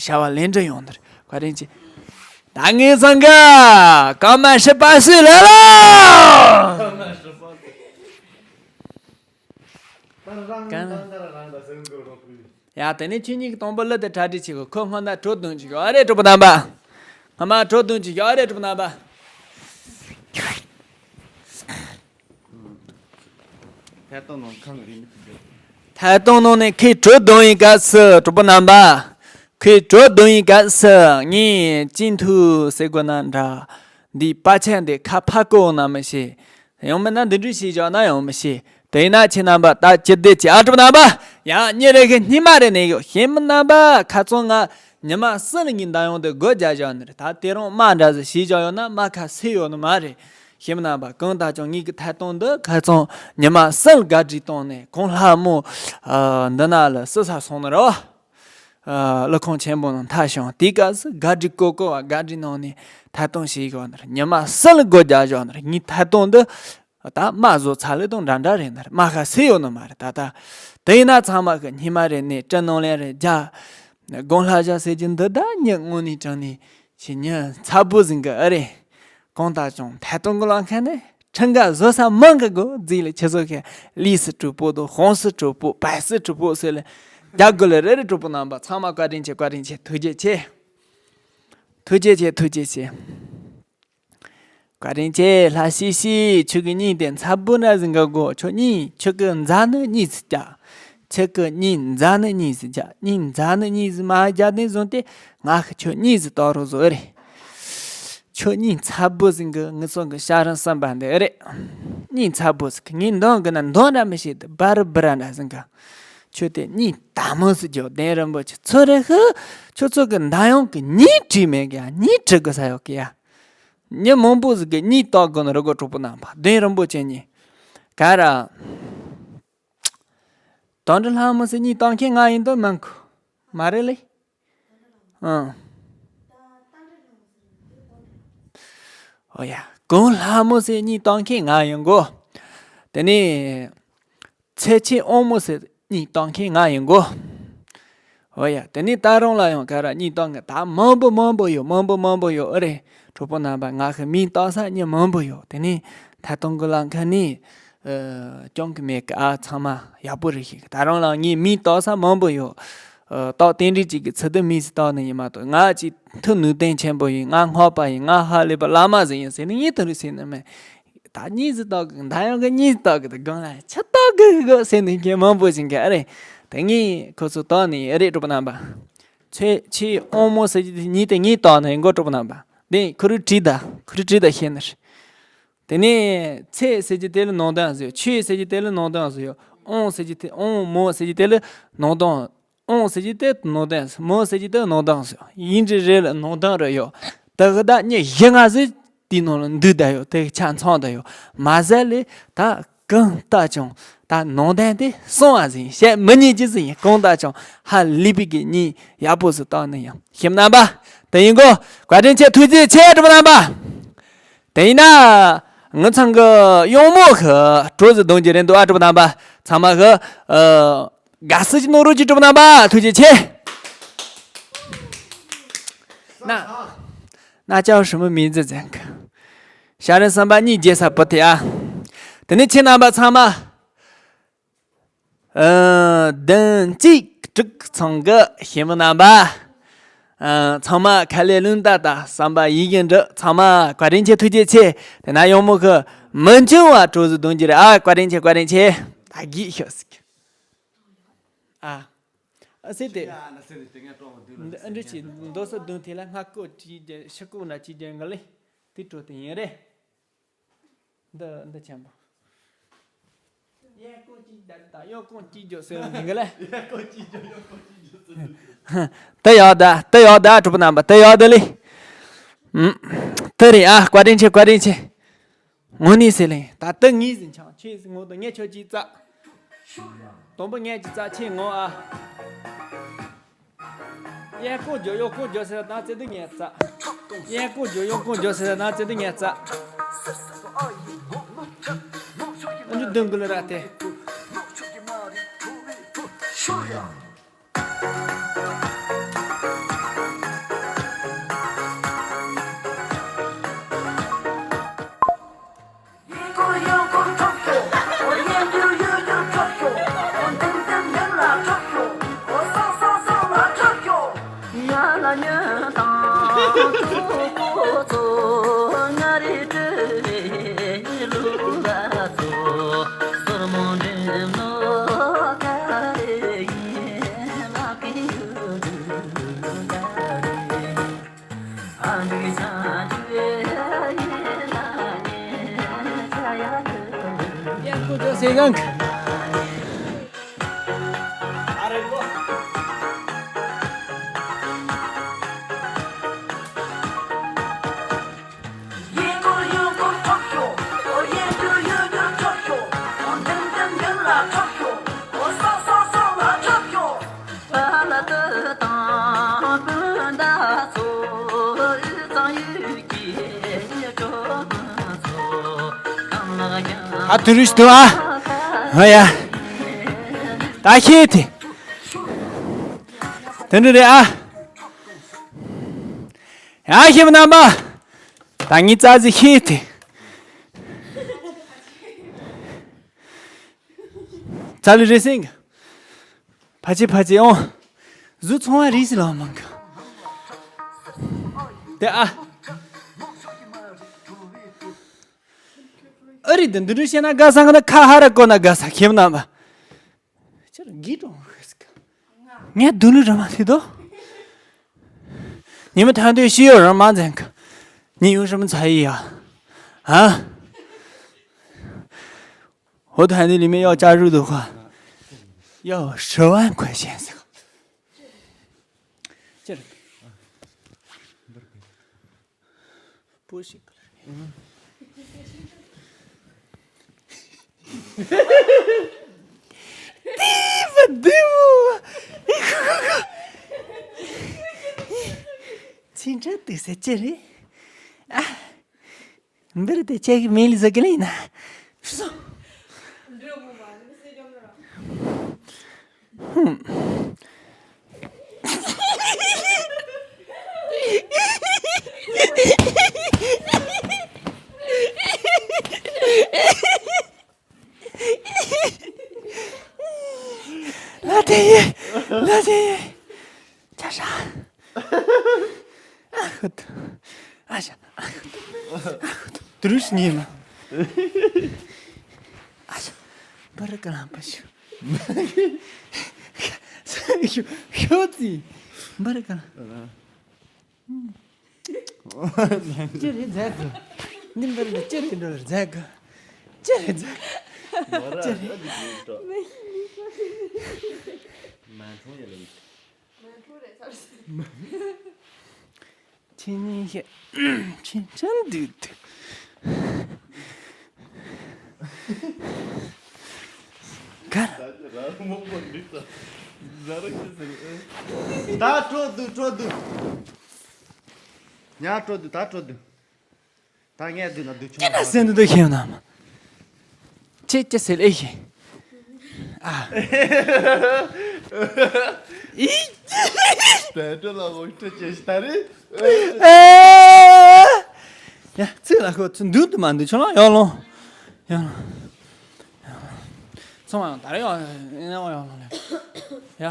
བྱ་བ་ལས་འབྲས་ཡོང་ནི་རེད། བཀའ་དྲིན་ཆེ། ད་ངའི་སང་ག་གང་མ་ཧྲི་པ་སུས་ལ་ལ། ཡ། དེ་ནས་ཁྱེད་གཉིས་ཀྱི་དང་པོ་གླུ་དེ་གྲ་སྒྲིག་བྱེད་དགོས། ཁོ་སྔོན་ན་གྲོ་བདུན་ཅིག་ཡོད་རེད། གྲོགས་པོ་རྣམ་པ། སྔོན་མ་གྲོ་བདུན་ཅིག་ཡོད་རེད། གྲོགས་པོ་རྣམ་པ། ཐད་གཏོང་ནང་ཁང་རིན་པོ་ཆེ། ཐད་གཏོང་ནང་ནས་ཁོས་གྲོ་བདུན་ཡི་སྐབས་སུ། གྲོགས་པོ་རྣམ་པ། ཁོས་གྲོ་བདུན་ཡི་སྐབས་སུ་ངས་ཅི་འཐུས་ཟེར་དགོས་ན་འདྲ། འདིའི་པ་ཆ་འདི་ཁ་ཕར་བཀོག་ན་མི་ཤེས། ཡང་མིན་ན་འདི་འདྲ་ཞིག་བཞག་ན་ཡང་མི་ཤེས། དེས་ན་ཁྱེད་རྣམ་པ་ད་ཅི་བདེ་ཅི། ཨ། གྲོགས་པོ་རྣམ་པ། ཡང་ཉིན་རེ་གི་སྙིགས་མ་རེ་ནས་ཡོད། ཤེས་མི་རྣམ་པ་ཁ་ཚང་ང་ཉི་མ་གསུམ་ལ་ངའི་འདམ་ཡོང་དེ་སྒོ་རྒྱག་བཞག་ནི་རེད། ད་དེ་རིང་རྨ་འདྲ་ཟིག་བྱས་བཞག་ཡོད་ན་རྨ་ཁ་སེ་ཡོད་ནི་མ་རེད། ཤེས་མི་རྣམ་པ། གང་ལྟར་ཀྱང་ངའི་གི་ཐད་གཏོང་འདི་ཁ་ཚང་ཉི་མ་གསུམ་ལ་ག་སྒྲིག་བཏང་ནས་གོང་ལྷ་མོ། ཨ། འདི་ན་ལ་སི་ས་སོང་ནི་རེད། ཨ། ཀླུ་ཁང་ཆེན་པོ་ནང་མཐའ་བྱུང་། དེའི་སྐབས་སུ་ག་སྒྲིག་གོ་གོ་བ་ག་སྒྲིག་གནང་ནས་ཐད་གཏོང་བྱེད་དགོས་ནི་རེད། ཉི་མ་གསུམ་ལ་སྒོ་རྒྱག་བཞག་ནི་རེད། ངའི་ཐད་གཏོང་འདི་ད་རྨ་བཟོ་ཚར་ལེ་དང་འདྲ་འདྲ་རེད་ནི་རེད། རྨ་ཁ་སེ་ཡོད་ནི་མ་རེད། ད་ལྟ་དེ་ཡིན་ན་ཚང་མ་གི་སྙིགས་མ་རེ་ནས་སྤྲི་ནང་ལན་རེ་རྒྱག་དགོན་ལྷ་བཞག་ཟེར་གྱི་འདི་ད་མྱི་དངོས་གནས་དྲང་གནས་ཆེ་མྱི་ཚ་པོ་ཟིག་གི་ཨ་རེད། གང་ལྟར་ཀྱང་ཐད་གཏོང་གི་ལམ་ཁ་ནས་ཁྲིམས་འགལ་བཟོ་ས་མང་གི་གོ་རྫིག་ལ་ཁྱེད་ཚོ་གི་ལི་སི་གྲོགས་པོ་དང་ཧོང་སི་གྲོགས་པོ་བལ་སི་གྲོགས་པོ་ཟེར་ལ་རྒྱག་དགོས་ལ་རེ་རེ། གྲོགས་པོ་རྣམ་པ་ཚང་མ་བཀའ་དྲིན་ཆེ། བཀའ་དྲིན་ཆེ། ཐུགས་རྗེ་ཆེ། ཐུགས་རྗེ་ཆེ། ཐུགས་རྗེ་ཆེ། བཀའ་དྲིན་ཆེ། ལྷ་ཤི་ཤི། ཁྱོད་ཀྱི་སྙིང་དེ་ཚ་པོ་འདྲ་ཟིག་ག་གོ། ཁྱོད་སྙིང་ཁྱོད་ཀྱི་མཛའ་ནི་གཉིས་སུ་རྒྱག་ཁྱོད་ཀྱི་སྙིང་མཛའ་ནི་གཉིས་སུ་རྒྱག་སྙིང་མཛའ་ནི་གཉིས་སུ་མ་རྒྱག་ནས་བཟུང་སྟེ་ང་ཁྱོད་གཉིས་སུ་གཏོང་རོགས་བཟོ་རེད། ཁྱོད་སྙིང་ཚ་པོ་ཟིག་གི་ངི་ཚོ་གི་ཤ་རིན་སུམ་པ་འདི་རེད། སྙིང་ཚ་པོ་ཟིག་གི་ངས་འདང་གི་ན་འདང་འདྲ་མི་བྱེད་དུ་སྦ་རི་སྦི་ར་འདྲ་ཟིག་གི་ཁྱོད་དེ་སྙིང་དྭངས་མོ་སུ་རྒྱོབ། གདན་རིན་པོ་ཆེ་ཚོ་རེ་ཧི། ཁྱོད་ཚོ་གི་མདའ་ཡང་གི་གཉིས་བྲིས་མེད་གི་ཡ། གཉིས་བྲི་གི་ས་ཡོད་གི་ཡ། མྱི་མང་པོ་ཟིག་གིས་གཉིད་བཏང་དགོས་ནི་རེད་གོ། གྲོགས་པོ་རྣམ་པ། གདན་རིན་པོ་ཆེ་གཉིས་ག་ར། དོན་གྲུབ་ལྷ་མོ་ཟེར་གཉིད་བཏང་མཁན་ང་ཡིན་དོ་མིན་གོ། མ་རེད་ལེ། ཨང་། ཨོ་ཡ། གོང་ལྷ་མོ་ཟེར་གཉིད་བཏང་མཁན་ང་ཡིན་གོ། དེ་ནས། ཚེ་ཆེན་དབང་མོ་ཟེར་གཉིད་བཏང་མཁན་ང་ཡིན་གོ། འོ་ཡ། དེ་ནས་ད་རུང་ལ་ཡང་ག་ར་གཉིད་བཏང་མཁན་ད་མང་པོ་མང་པོ་ཡོད། མང་པོ་མང་པོ་ཡོད་ཨེ་རེད། གྲོགས་པོ་རྣམ་པ། ང་ཧི་མིང་བཏགས་ས་མྱི་མང་པོ་ཡོད། དེ་ནས་ཐད་གཏོང་གི་ལམ་ཁ་ནས་ཨ་སྐྱོན་གི་མེད་གི། ཨ་ཚང་མ་ཡག་པོ་རེད་ཤེས་གི། ད་རུང་ལ་ངས་མིང་བཏགས་ས་མང་པོ་ཡོད། ཨ་རྟགས་རྟེན་འབྲེལ་གཅིག་གི་ཚུལ་དུ་མིང་ཟིག་བཏགས་ནི་ཡིན་མ་གཏོགས། ང་ཅིག་ཐུགས་ནུས་ལྡན་ཆེན་པོ་ཡིན། ང་སྔགས་པ་ཡིན། ང་ཧ་ལས་པ་བླ་མ་ཟིག་ཡིན་ཟེར་ནས་ངས་དེ་འདྲ་ཟེར་ནི་མེད། ད་གཉིས་སུ་བཏགས་གི། ད་ཡང་གི་གཉིས་སུ་བཏགས་གི། ད་གང་ལ་ཆ་བཏགས་གི་གི་ཟེར་ནས་མཁན་མང་པོ་ཞིག་གི་ཨ་རེད། ད་ངས་ཁོ་ཚོ་བཏགས་ནི་ཨེ་རེད། གྲོགས་པོ་རྣམ་པ། ཚེ་ཆེ་ཨོང་མོ་ཟེར་གྱི་དེ་གཉིས་དེ་གཉིས་བཏགས་ནས་མགོ་གྲོགས་པོ་རྣམ་པ། དེ་ཁུ་རུ་བྲིས་ད་ཁུ་རུ་བྲིས་ད་ཤེས་ནི་རེད། དེ་ནས་ཚེ་ཟེར་གྱི་དེ་ལ་ནང་དོན་ཟེར། ཆེ་ཟེར་གྱི་དེ་ལ་ནང་དོན་ཟེར། ཨོང་ཟེར་གྱི་དེ་ཨོང་མོ་ཟེར་གྱི་དེ་ལ་ནང་དོན། ཨོང་ཟེར་གྱི་དེ་ནང་དོན་ཟེར། མོ་ཟེར་གྱི་དེ་ནང་དོན་ཟེར། ཡིན་གྱི་རེད་ལ་ནང་དོན་རེད་ཡོད། ད་གི་ད་ཉི་བཞི་ལྔ་ཟེར། དེའི་ནང་ལ་འདུས་བསྡད་ཡོད། དེ་ཆ་ཚང་བསྡད་ཡོད། མ་ཟད་ལས་ད་གང་ལྟ་ཀྱང་ད་ནང་དོན་དེ་གསང་བ་ཟིན་བཤད་མི་ཉན་གྱི་ཟིན། གང་ལྟ་ཀྱང་ཧ་ལས་པའི་གི་གཉིས་ཡག་པོ་ཟིག་བཏང་ནི་ཡང་ཤེས་རྣམ་པ། དེ་ཡིན་གོ། བཀའ་དྲིན་ཆེ། ཐུགས་རྗེ་ཆེ་གྲུབ་རྣམ་པ། དེ་ཡིན་ན་ངི་ཚང་གི་གཡོག་མོ་གི་གྲོགས་ཟིག་གཏོང་གི་རེད་འདུག་ཨ། གྲུབ་རྣམ་པ་ཚང་མ་གི་ཨ། དགའ་བསུ་ཅིག་གནང་རོགས་གྱིས་གྲུབ་རྣམ་པ། ཐུགས་རྗེ་ཆེ། ན། ན་ཅའོ་什么名字ཟེར་གི། ཤ་རིན་བསམ་པ་གཉིས་རྒྱལ་ས་བུ་དེ་ཨ། དེ་ནས་ཁྱེད་རྣམ་པ་ཚང་མ། ཨ། བདུན་གཅིག་དྲུག་ཚང་གི་ཤེས་མི་རྣམ་པ། ཨ། ཚང་མ་ཁ་ལས་ལུང་ཏག་ཏག་བསམ་པ་ཡིན་གྱི་འདྲི། ཚང་མ་བཀའ་དྲིན་ཆེ། ཐུགས་རྗེ་ཆེ། དེ་ན་གཡོག་མོ་གི་མི་འཆུང་བ་གྲོགས་ཟིག་གཏོང་གི་རེད་ཨ། བཀའ་དྲིན་ཆེ། བཀའ་དྲིན་ཆེ། ད་གིས་ཤོག་ཟིག་ཨ། ཨ་སེ་དེ། ཨ་འདྲི་ཅི་འདོ་སོ་བདུན་ཐེ་ལ་སྔ་ཀོ་ཅི་རྒྱ་ཤི་ཀོ་ན་ཅི་རྒྱ་ང་ལེ། དེ་སྤྲོ་དེ་ཡིན་རེད། འདི་འདི་ཆེན་པོ། ཡང་ཀོ་ཅི་རྒྱ་ད་ཡང་ཀོ་ཅི་རྒྱ་སེ་ཡང་གི་ལེ། ཡང་ཀོ་ཅི་རྒྱ་ཡང་ཀོ་ཅི་རྒྱ་སེ། དེ་ཡག་ད་དེ་ཡག་ད་གྲུབ་པ་རྣམ་པ་དེ་ཡག་ད་ལེ། ཨུམ། དེ་རེད་ཨ། བཀའ་དྲིན་ཆེ། བཀའ་དྲིན་ཆེ། ངོ་ནས་ཟེར་ལེ། ད་ལྟ་ངས་ཟིན་ཆང་ཁྱེད་ངོ་དང་ངས་ཁྱོད་ཀྱིས་རྩ། དང་པོ་ངས་ཀྱིས་རྩ་ཁྱེད་ངོ་ཨ། ཡན་ཀོ་ཇོ་ཡོ་ཀོ་ཇོ་ཟེར་ན་ཙེ་དུ་ངས་རྩ། ཡན་ཀོ་ཇོ་ཡོ་ཀོ་ཇོ་ཟེར་ན་ཙེ་དུ་ངས་རྩ། ཨ་འཇུ་དུང་གུ་ལ་ར་ཏེ། ཨ་དུ་རུ་ཞིག་ཏུ་ཨ། ཨ་ཡ། ད་ཤེས་ཏེ། དེ་འདྲ་རེད་ཨ། ཡ་ཤེས་པ་རྣམ་པ། ད་ངའི་རྩ་ཟིག་ཤེས་ཏེ། རྩ་ལི་རེ་སེང་། ཕ་ཆེ་ཕ་ཆེ་ཨོ། གཟུགས་ཚང་བ་རིས་སི་ལ་མང་གི། དེ་ཨ། ཨ་རི་དེ་འདི་འདྲ་བཤད་ན་དགའ་ས་ག་ན་ཁ་ཧ་ར་གོ་ན་དགའ་ས་ཁྱེད་རྣམ་པ། ཁྱེད་རང་གིས་ཀྲོང་ཧེ་སི་ཀ་ངས་དུ་ལུ་ར་མ་ཐི་དོ། ཉི་མ་ཐང་དུ་ཤི་ཡོ་རང་མ་འཛན་ཀ་ཉི་ཡུང་ཧྲ་མ་ཚ་ཡི་ཡ། ཧ། ཧོ་ཐ་ནི་ལི་མེ་ཡོ་ཅ་རུ་དུ་ཁ། ཡོ་ཧྲི་ཝན་ཁོ་ཤེན་སི་ཀ་ཅི་རེད། པོ་ཞིག་ཏི་བ་དེའུ། ཚིན་ཁྲ་དུ་ཟེར་ཅི་རེད། ཨ། འདིར་དེ་ཅག་གི་མེ་ལི་ཟ་གི་ལེ་ཡིན་ན། ཧུམ། ལ་དེ་ཡེ། ལ་དེ་ཡེ། ཅ་ཧྲ། ཨ་ཧུད། ཨ་ཞ། ཨ་ཧུད། ཨ་ཧུད། དུ་རུ་ཤི་ཉེ་མ། ཨ་ཞ། བར་ཀ་ལམ་པ་ཤུ། ཤོ་ཤོ་ཙི། འབར་ག་ལ། ཅི་རེད་མཛད་གི། འདི་འབར་ལ་ཅི་རེད་འགྲོ་ལ་མཛད་གི། ཅི་རེད་མཛད། ཅི་རེད། མ་འཁྲུངས་ཡ་ལ་ཡིན། ཁྱེད་གཉིས་ཤེས། ཁྱེད་ཅང་འདུག་འདུག་གར། ད་སྤྲོ་འདུག་སྤྲོ་འདུག་ཉ་སྤྲོ་འདུག་ད་སྤྲོ་འདུག་ད་ངས་འདི་ན་འདུག་ཆུང་ཅི་ན་ཟེར་འདུག་ཤེས་ན་མ། ཁྱེད་ཅི་ཟེར་ལེ་ཤེས། ཨ། ཨི། དེ་འདྲ་ལ་འོང་ཁྲི་ཅེས་ཤི་ད་རེད། ཨེ། ཡ་ཚིག་ལ་ཁོ་ཚུ་འདུག་ཏུ་མ་འདུག་ཆུང་ལ་ཡོང་ལོང་། ཡོང་ལོང་། ཚང་མ་ཡང་ད་རེ་ཡོང་ཡོང་ལོང་ལེ། ཡ།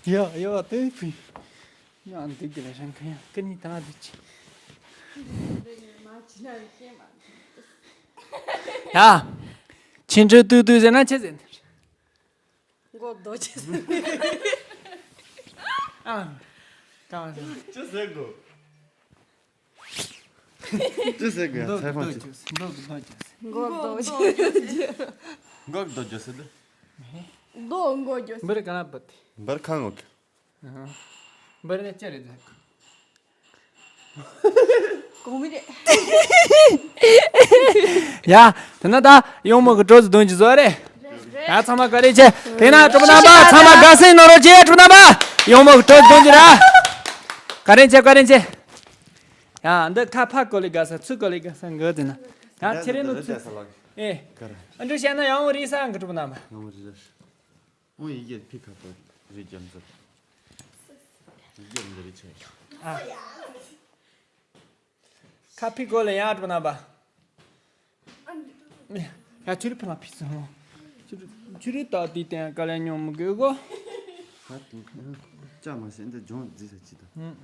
ཡ་ཡ་དེ་ཕི། ཡང་འདི་གི་ལ་ཧྲན་ཁ་ཡང་ཀི་ནི་ད་འདི་ཅི། ཡ། ཕྱིན་དྲུག་ཏུ་ཏུ་ཟེར་ན་ཆི་ཟེར་ནི། མགོ་རྡོ་ཆི་ཟེར། ཨ། ཀ་བ་ཟེར། ཅི་ཟེར་གོ། ཅི་ཟེར་གོ་ཡ་མདོག་ཚེ་ཕང་ཅི། མདོག་མདོག་ཅི། མགོ་རྡོ་ཆི། མགོ་རྡོ་ཇོ་ཟེར་འདི། རྡོ་མགོ་རྡོ་ཆི། འབུར་ག་ན་བུད་དེ། འབུར་ཁ་ངོ་གི། འབུར་ནས་ཅི་རེད་ཟེར། གོང་མི་རེད། ཡ། དེ་ན་ད་གཡོག་མོ་གི་གྲོ་ཟི་དོན་གྱི་བཟོ་རེད། ཡ་ཚང་མ་བཀའ་དྲིན་ཆེ། དེ་ན་གྲུབ་རྣམ་པ་ཚང་མ་དགའ་སེམས་གནང་རོགས་གྱིས་གྲུབ་རྣམ་པ། གཡོག་མོ་གི་གྲོ་ཟི་དོན་གྱི་ར། བཀའ་དྲིན་ཆེ་བཀའ་དྲིན་ཆེ། ཡ་འདི་ཁ་ཕ་གོ་ལི་དགའ་ས་ཚུ་གོ་ལི་དགའ་ས་འགོ་དེ་ན། ཡ་ཁྱེད་རེ་ནུ་ཚུ། ཨེ། ཨ་འགྲོ་བཤད་ན་ཡང་རེ་ས་འགི་གྲུབ་རྣམ་པ། ཡང་རེ་རེ། ཨོ་ཡི་གེ་ཕི་ཁ་པར་རི་རྒྱ་མཚར། ཡི་གེ་འདི་རི་ཆེ། ཨ། ཁ་ཕི་གོ་ལ་ཡང་འགྲོ་ན་པ། ཡ་ཆུ་རི་ཕ་ལ་ཕི་སོང་། ཆུ་རི་ཆུ་རི་ཏ་ཏི་ཏན་ཀ་ལ་ཉོ་མི་དགོས་གོ། ཧ་ཏུ་ཅ་མ་སེ་འདི་ཇོན་རྫི་ས་ཅི་ད། ཧུམ།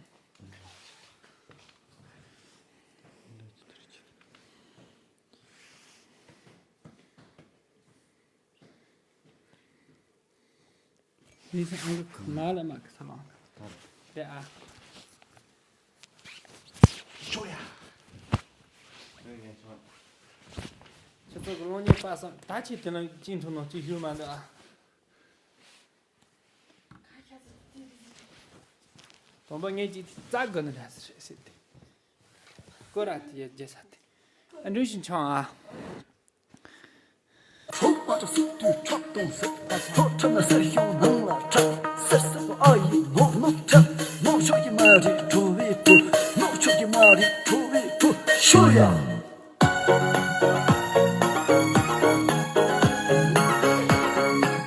ལི་སི་ཨང་ལུག་མ་ལ་མ་གི་ས་ལོང་། དེ་ཨ། ཤོ་ཡ། ཁྱེད་ཚོ་གི་གློག་བརྙན་པ་སང་ད་ཅི་དེ་ན་ཅི་འཐུང་ནོ་ཅི་ཞུ་མ་འདུག་ཨ། དང་པོ་ངས་ཅི་རྩ་དགོས་ནི་ར་ཟེར་ཟེར་ཏེ། ཀོ་ར་དེ་ཡ་རྒྱལ་ས་དེ། ཨ་འགྲུལ་ཞིང་ཆང་ཨ།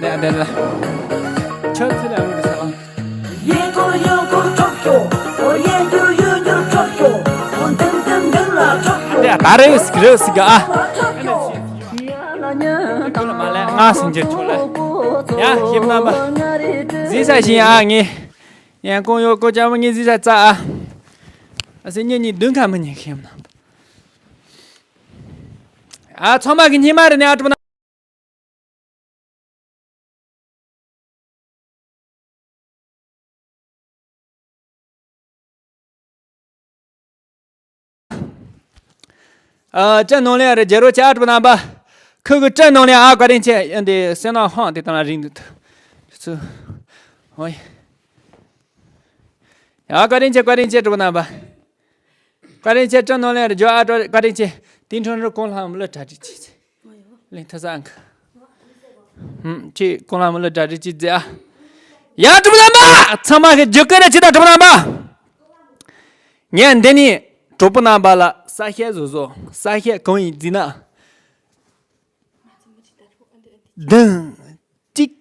ལས་དེ་ལ། ཆོས་ཚུལ་ལ་མི་ཟ། དེ་ད་རེས་རེས་ཟིག་ག་ཨ། ཁོ་ལ་མ་ལས་ང་སེང་གེར་ཆོག་ལ། ཡ་ཤེས་རྣམ་པ། ཟི་ས་ཞིང་ཨ་ངས། ཡང་གོང་ཡོད་གོ་ཅག་མ་ངས་ཟི་ས་ཙ་ཨ། ཨ་སེ་ཉེ་ཉེ་མདུན་ཁ་མི་ཉེ་ཤེས་རྣམ་པ། ཨ་ཚང་མ་གི་ཉི་མ་རེ་ནས་ཨ་གྲུབ་ན། ཨ་ཅི་ནང་ལས་རེ་རྒྱལ་རོ་ཆ་གྲུབ་རྣམ་པ། ཁུ་གུ་ཅི་ནང་ལས་ཨ་བཀའ་དྲིན་ཆེ་ཡིན་ཏེ་སེ་ན་ཧང་དེ་དང་རིང་དུ། ཚུ། ཧོ་ཡ། ཡ་བཀའ་དྲིན་ཆེ་བཀའ་དྲིན་ཆེ་གྲུབ་རྣམ་པ། བཀའ་དྲིན་ཆེ་ཅི་ནང་ལས་རེ་རྒྱལ་ཨ་བཀའ་དྲིན་ཆེ། དེ་འཕྲོ་རུ་གོང་ལྷ་མི་ལ་གྲ་སྒྲིག་ཅིག་ཅེས། ལེན་ཐུ་ས་ཨང་ཁ། ཧུམ་ཅི་གོང་ལྷ་མི་ལ་གྲ་སྒྲིག་ཅིག་མཛད་ཨ། ཡ་གྲུབ་རྣམ་པ་ཚང་མ་གི་རྒྱུ་སྐར་རེ་ཅི་ད་གྲུབ་རྣམ་པ། ངས་འདི་ནས་གྲོགས་པོ་རྣམ་པ་ལ་ས་ཤད་བཟོ་བཟོ་ས་ཤད་གང་ཡིན་བརྩིས་ན། བདུན། གཅིག་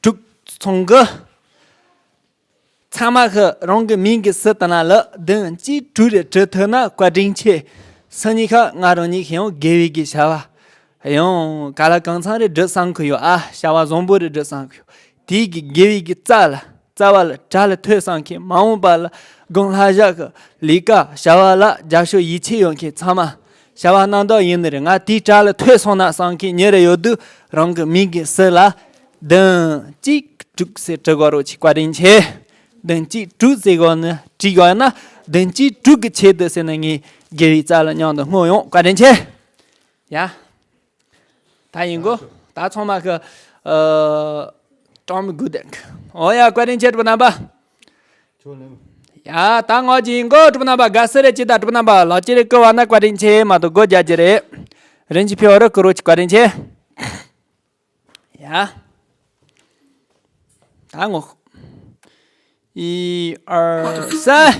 དྲུག་ཚང་གི། ཚང་མ་གི་རང་གི་མིང་གི་སུ་ལྟ་ན་ལ་བདུན་གཅིག་དྲུག་རེ་བྲི་ཐུབ་ན་བཀའ་དྲིན་ཆེ། སང་ཉིན་ཁ་ང་རང་ཉིད་ཡང་དགེ་བའི་གི་བྱ་བ། ཡང་ག་ལ་གང་འཚམ་རེ་སྒྲུབ་བསམ་གི་ཡོད་ཨ། བྱ་བ་བཟང་པོ་རེ་སྒྲུབ་བསམ་གི་ཡོད། དེའི་གི་དགེ་བའི་གི་རྩ་ལ་རྩ་བ་ལ་གྲ་ལ་ཐོས་བསམ་མཁན་མ་འོངས་པ་ལ་དགུང་ལྷ་བཞག་གི་ལས་ཀ་བྱ་བ་ལ་རྒྱབ་སྐྱོར་ཡིད་ཆེས་ཡོད་མཁན་ཚང་མ་བྱ་བ་རྣམ་དག་ཡིན་ནི་རེད། ང་དེའི་གྲ་ལ་ཐོས་སོང་ན་བསམ་མཁན་ཉེ་རེ་ཡོད་དུས་རང་གི་མིང་གི་ཟུར་ལ་ བདུན་གཅིག་དྲུག་ཟེར་བྲི་དགོས་རོགས་ཆེ། བཀའ་དྲིན་ཆེ། བདུན་གཅིག་དྲུག་ཟེར་དགོས་ནི་བྲིས་དགོས་ན། བདུན་གཅིག་དྲུག་གི་ཆེད་དུ་ཟེར་ན། ངས་དགེ་བའི་རྩ་ལ་མཉམ་དུ་བསྔོ་ཡོང་། བཀའ་དྲིན་ཆེ། ཡ། ད་ཡིན་གོ། ད་ཚང་མ་གི། ཨ། ཀྲང་མི་དགོས་དེ། ཨོ་ཡ། བཀའ་དྲིན་ཆེ་གྲུབ་རྣམ་པ། ཡ། ད་ངོ་ཅི་ཡིན་གོ་གྲུབ་རྣམ་པ། དགའ་ས་རེ་ཅི་ད་གྲུབ་རྣམ་པ། ལག་ཅི་རེ་ཀི་བ་ན་བཀའ་དྲིན་ཆེ་མ་གཏོགས་སྒོ་རྒྱག་རྒྱུ་རེད། རིན་གྱི་ཕི་བ་རུ་ཀི་རོ་ཅི། བཀའ་དྲིན་ཆེ། ཡ། ད་ངོ། 一二三。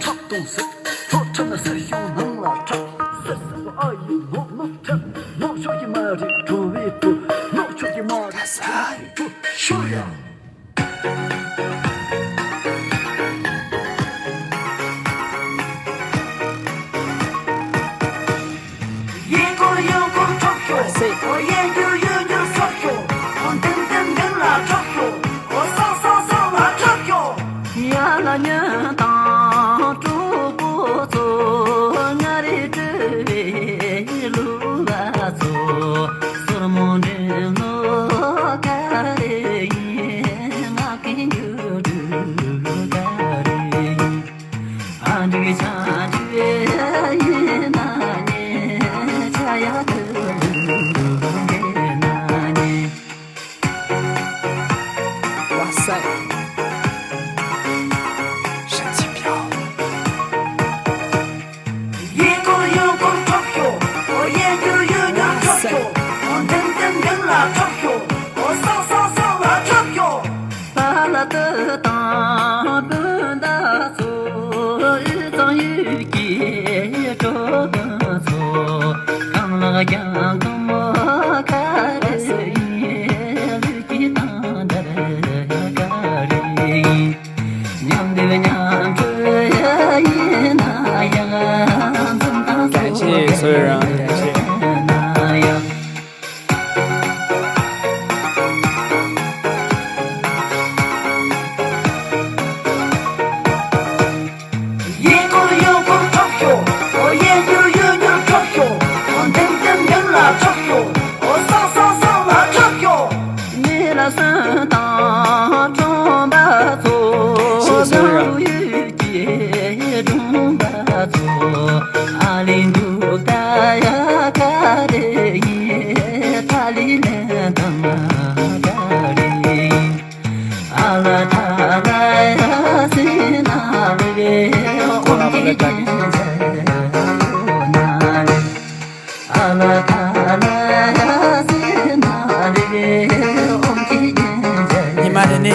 ཉི་མ་རེ་ནི།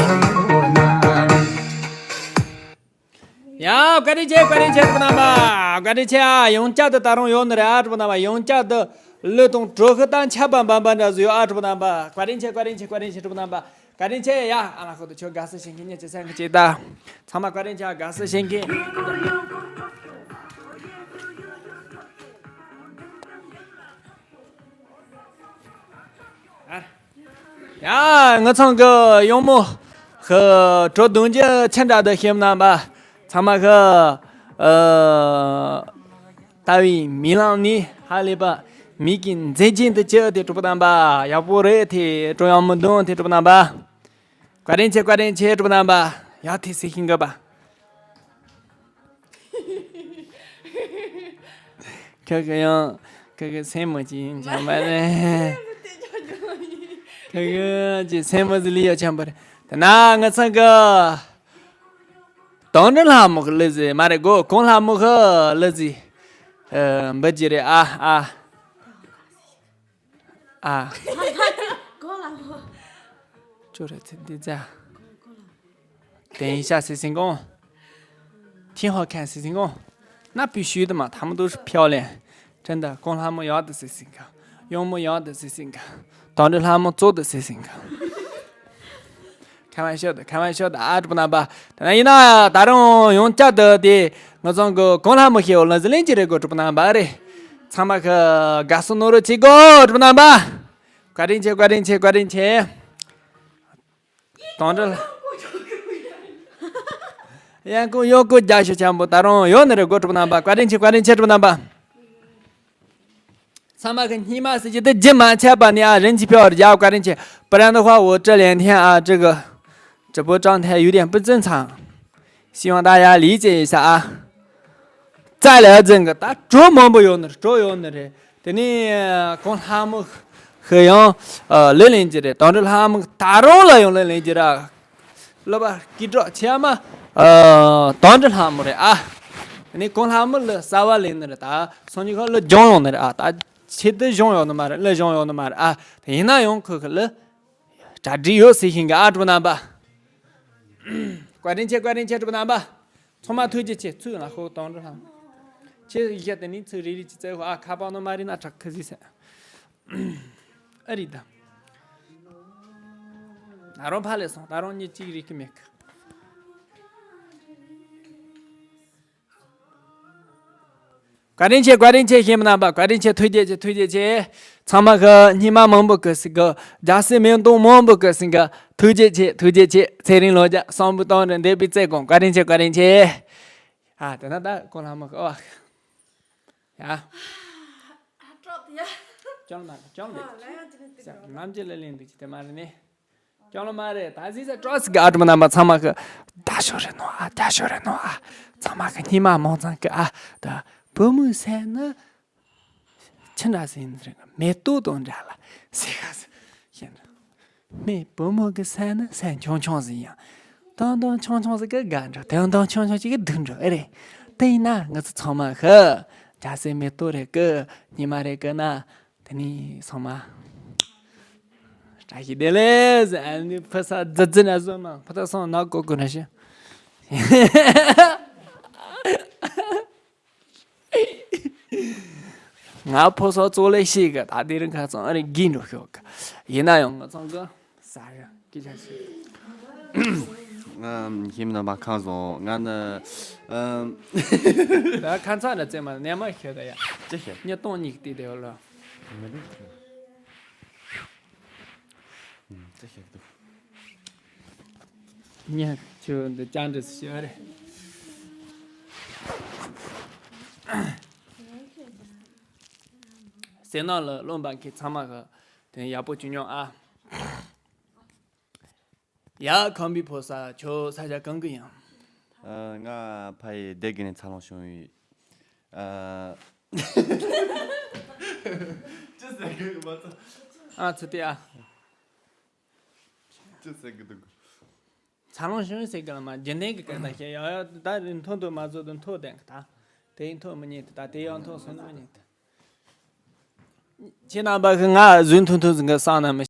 ཡ། བཀའ་དྲིན་ཆེ། བཀའ་དྲིན་ཆེ་གྲུབ་རྣམ་པ། བཀའ་དྲིན་ཆེ་ཨ། ཡང་བསྐྱར་དུ་ད་རུང་ཡོང་ནི་རེད་ཨ། གྲུབ་རྣམ་པ། ཡང་བསྐྱར་དུ་གླུ་དང་བྲོ་ཤིང་དང་ཆར་པ་འབབ་པ་འདྲ་ཟིག་ཡོད་ཨ། གྲུབ་རྣམ་པ། བཀའ་དྲིན་ཆེ། བཀའ་དྲིན་ཆེ། བཀའ་དྲིན་ཆེ་གྲུབ་རྣམ་པ། བཀའ་དྲིན་ཆེ་ཡ། ཨ་ལ་ཁོ་ཐུ་ཆོ་དགའ་བསུ་བྱེད་མཁན་ཉེ་ཆེ་སེང་གི་ཅིག་ད། ཚང་མ་བཀའ་དྲིན་ཆེ། དགའ་བསུ་བྱེད་མཁན། ཡ། ང་ཚང་གི་གཡོག་མོ་ཧི་བྲོ་རྡུང་རྒྱུ་ཆི་འདྲ་འདུག་ཤེས་རྣམ་པ། ཚང་མ་ཧི། ཨ། ལྟ་བའི་རྨི་ལམ་ནི་ཧ་ལས་པ། མིག་གི་མཛེས་རྒྱན་དུ་གྱུར་ཏེ་གྲུབ་པ་དམ་པ། ཡག་པོ་རེད་དེ། བྲོ་ཡག་མོ་འདུག་དེ་གྲུབ་པ་དམ་པ། བཀའ་དྲིན་ཆེ། བཀའ་དྲིན་ཆེ་གྲུབ་པ་དམ་པ། ཡག་དེ་ཟེར་ཤིང་གི་པ། ཁ་ཁ་ཡང་ཁ་ཁ་སེམས་མ་ཅིག་ཡིན་ཆམ་པ་རེད། ཁ་ཁ་ཅིག་སེམས་མ་ཟི་ལི་ཡ་ཆམ་པ་རེད། ད་ན་ང་ཚང་གི་དོན་འགྲུབ་ལྷ་མོ་གི་གླུ་ཟིག་མ་རེད་གོ། གོང་ལྷ་མོ་གི་གླུ་ཟིག་ཨ། འབུད་ཀྱི་རེད་ཨ། ཨ། ཨ། གོང་ལྷ་མོ། ཅོ་རེ་ཚེ་འདི་ཛ། 等一下，谁先攻？挺好看，谁先攻？那必须的嘛，他们都是漂亮。真的，公蛤蟆要的谁先攻？用木要的谁先攻？当着蛤蟆做的谁先攻？开玩笑的，开玩笑的啊，这不难吧？当然呢，大众用假的的，我从个公蛤蟆学了，是连接这个这不难吧的。参加个告诉我的结果，这不难吧？ བཀའ་དྲིན་ཆེ། བཀའ་དྲིན་ཆེ། བཀའ་དྲིན་ཆེ། དོན་འགྲུབ་ལ། ཡང་ཀུན་ཡོད་ཀུན་རྒྱ་ཤོད་ཆེན་པོ་ད་རུང་ཡོད་ནི་རེད་གོ་གྲུབ་རྣམ་པ། བཀའ་དྲིན་ཆེ། བཀའ་དྲིན་ཆེ་གྲུབ་རྣམ་པ། ཚང་མ་གི་སྙིང་མ་ཟེར་གྱི་དེ་རྒྱུན་མ་ཆད་པ་ནས་ཨ་རིན་གྱིས་ཕེབས་པར་བྱ། བཀའ་དྲིན་ཆེ། 不然的话我这两天啊，这个直播状态有点不正常，希望大家理解一下啊。 རྩ་ལ་འཛིན་གི་ད་གྲོགས་མང་པོ་ཡོད་ནི་རེད། གྲོགས་ཡོད་ནི་རེད། དེ་ནས་གོང་ལྷ་མོ་ཧི་ཡང་ལོས་ལེན་གྱི་རེད། དོན་གྲུབ་ལྷ་མོ་ད་རུང་ལ་ཡང་ལོས་ལེན་གྱི་ར། ལོ་པ་སྐྱིད་གྲོགས་ཆེ་མ་དོན་གྲུབ་ལྷ་མོ་རེད་ཨ། དེ་ནས་གོང་ལྷ་མོ་ལོས་གསར་བ་ལེན་ནི་རེད། ད་སང་ཉིན་ཁོ་ལོས་སྦྱོང་ཡོང་ནི་རེད་ཨ། ད་ཆེད་དུ་སྦྱོང་ཡོང་ནི་མ་རེད། ལོས་སྦྱོང་ཡོང་ནི་མ་རེད་ཨ། དེ་ཡིན་ན་ཡང་ཁོ་ཁི་ལོས་གྲ་སྒྲིག་ཡོད་ཟེར་ཤིང་གི་ཨ། གྲོགས་རྣམ་པ། བཀའ་དྲིན་ཆེ། བཀའ་དྲིན་ཆེ། གྲོགས་རྣམ་པ། ཚང་མ་ཐུགས་རྗེ་ཆེ། ཚུགས་ལ་ཤོག་དོན་གྲུབ་ལྷ་མོ། ཁྱེད་བཞི་དེ་ནས་ཚུགས་རེ་རེ་གྱིས་བཙལ་ཤོག་ཨ། ཁ་པར་ནང་མ་རེད་ན་དྲག་ཁ་ཟིག་ཟེར། ཨ་རེད་ད། ད་རུང་ཕར་ལས་སོང་། ད་རུང་མི་གཅིག་རིག་གི་མེད་གི། བཀའ་དྲིན་ཆེ། བཀའ་དྲིན་ཆེ། གཞན་མི་རྣམ་པ་བཀའ་དྲིན་ཆེ། ཐུགས་རྗེ་ཆེ། ཐུགས་རྗེ་ཆེ། ཚང་མ་གི་སྙིང་མ་མང་པོ་གི་ཟིག་གི། རྒྱལ་སྲས་མེ་ཏོག་མང་པོ་གི་ཟིག་གི། ཐུགས་རྗེ་ཆེ། ཐུགས་རྗེ་ཆེ། ཚེ་རིང་ལོ་བརྒྱ། བསམ་པའི་དོན་རེ་འདས་པའི་ཚེ་གང་། བཀའ་དྲིན་ཆེ། བཀའ་དྲིན་ཆེ། ཨ་དེ་ན་ད་གོང་ལྷ་མོ་གི་ཨོ། ཡ། སྐྱོན་མ་རེད། སྐྱོན་མེད། ནམ་རྒྱུན་ལ་ལེན་འདུག་ཅི་དེ་མ་རེད་ནི། སྐྱོན་མ་རེད། ད་ཟིག་ས་གྲོགས་ཟིག་གི་ཨ་གྲོགས་མི་རྣམ་པ་ཚང་མ་གི་རྒྱ་ཤོར་རེད་ནོ་ཨ། རྒྱ་ཤོར་རེད་ནོ་ཨ། ཚང་མ་གི་སྙིང་མ་མང་ཙང་གི་ཨ། ད་བུ་མོའི་སེམས་ནི་ཆི་འདྲ་ཟིག་ཡིན་ཟེར་གི། མེ་ཏོག་དང་འདྲ་ལ་ཟེར་ག་ཟེར་ཤེས་འདྲ། མི་བུ་མོ་གི་སེམས་ནི་སེམས་ཆུང་ཆུང་ཟིག་ཡིན། དང་དང་ཆུང་ཆུང་ཟིག་གི་དགའ་འགྲོ། དང་དང་ཆུང་ཆུང་ཅིག་གི་སྡུག་འགྲོ་ཨེ་རེད། དེ་ཡིན་ན་ང་ཚོ་ཚང་མ་གི་རྒྱལ་སྲས་མེ་ཏོག་རེད་གི། སྙིང་མ་རེད་གི་ན། དེ་ནས་ཚང་མ་བཀྲ་ཤིས་བདེ་ལེགས་ཟེར། ཨ་ནི་ཕོ་གསར་རྫི་རྫི་ན་བཟོ་མ། ཕོ་གསར་སོང་ན་ཀོ་ཀོ་ན་ཤི། ང་ཕོ་གསར་གཙོ་ལས་ཤེས་གི། ད་དེ་རིང་ཁ་ཚང་ཨ་རི་གི་འགྲོ་ཤོག་གི། ཡིན་ན་ཡང་ང་ཚང་གི་ས་ར་སྐད་ཆ་ཤེས། ཨམ། ཁྱིམ་ནང་མ་ཁང་བཟང་། ང་ནི་ཨམ། ད་ཁ་ཚང་ལ་བཙས་མ་ནས་མ་ཤོད་ད་ཡ། ཅི་ཤེས། ཉིས་སྟོང་གཉིས་ཀྱི་དེ་དེ་ལ། མི་འདུག་ཅི་ཤེས་འདུག་ཉན་ཆུ་འདི་ཅང་འདྲི་ཞུ་བ་རེད། ཟས་ནང་ལ་རློན་པ་མཁན་ཚང་མ་གི་དེ་ཡག་པོ་བྱུང་མྱོང་ཨ། ཡ་ཁམས་པའི་ཕོ་གསར་ཁྱོད་ས་ཆ་གང་གི་ཡིན། ཨ། ང་ཕ་ཡི་སྡེ་དགེ་ནས་འཚར་ལོངས་བྱུང་ཡོད། ཨ། ཅི་ཟེར་གི་ཡོད་མ་ཚོ། ཨ་ཚུ་དེ་ཨ། ཅི་ཟེར་གི་འདུག་འཚར་ལོངས་བྱུང་ཟེར་གི་ལ་མ་རྒྱུན་ལྡན་གི་སྐད་ད་བཤད་ཡ་ཡ། ད་རིང་ཐོག་ཏུ་མ་བཟོ་དུ་ཐོག་ལྡན་གི་ད། དེ་ཡིན་ཐོག་མི་ཉན་དུ་ད། དེ་ཡང་ཐོག་སོང་ནི་མི་ཉན་དུ། ཁྱེད་རྣམ་པ་གི་ང་རྫུན་ཐུང་ཐུང་ཟིག་གི་བསམ་ན་མི།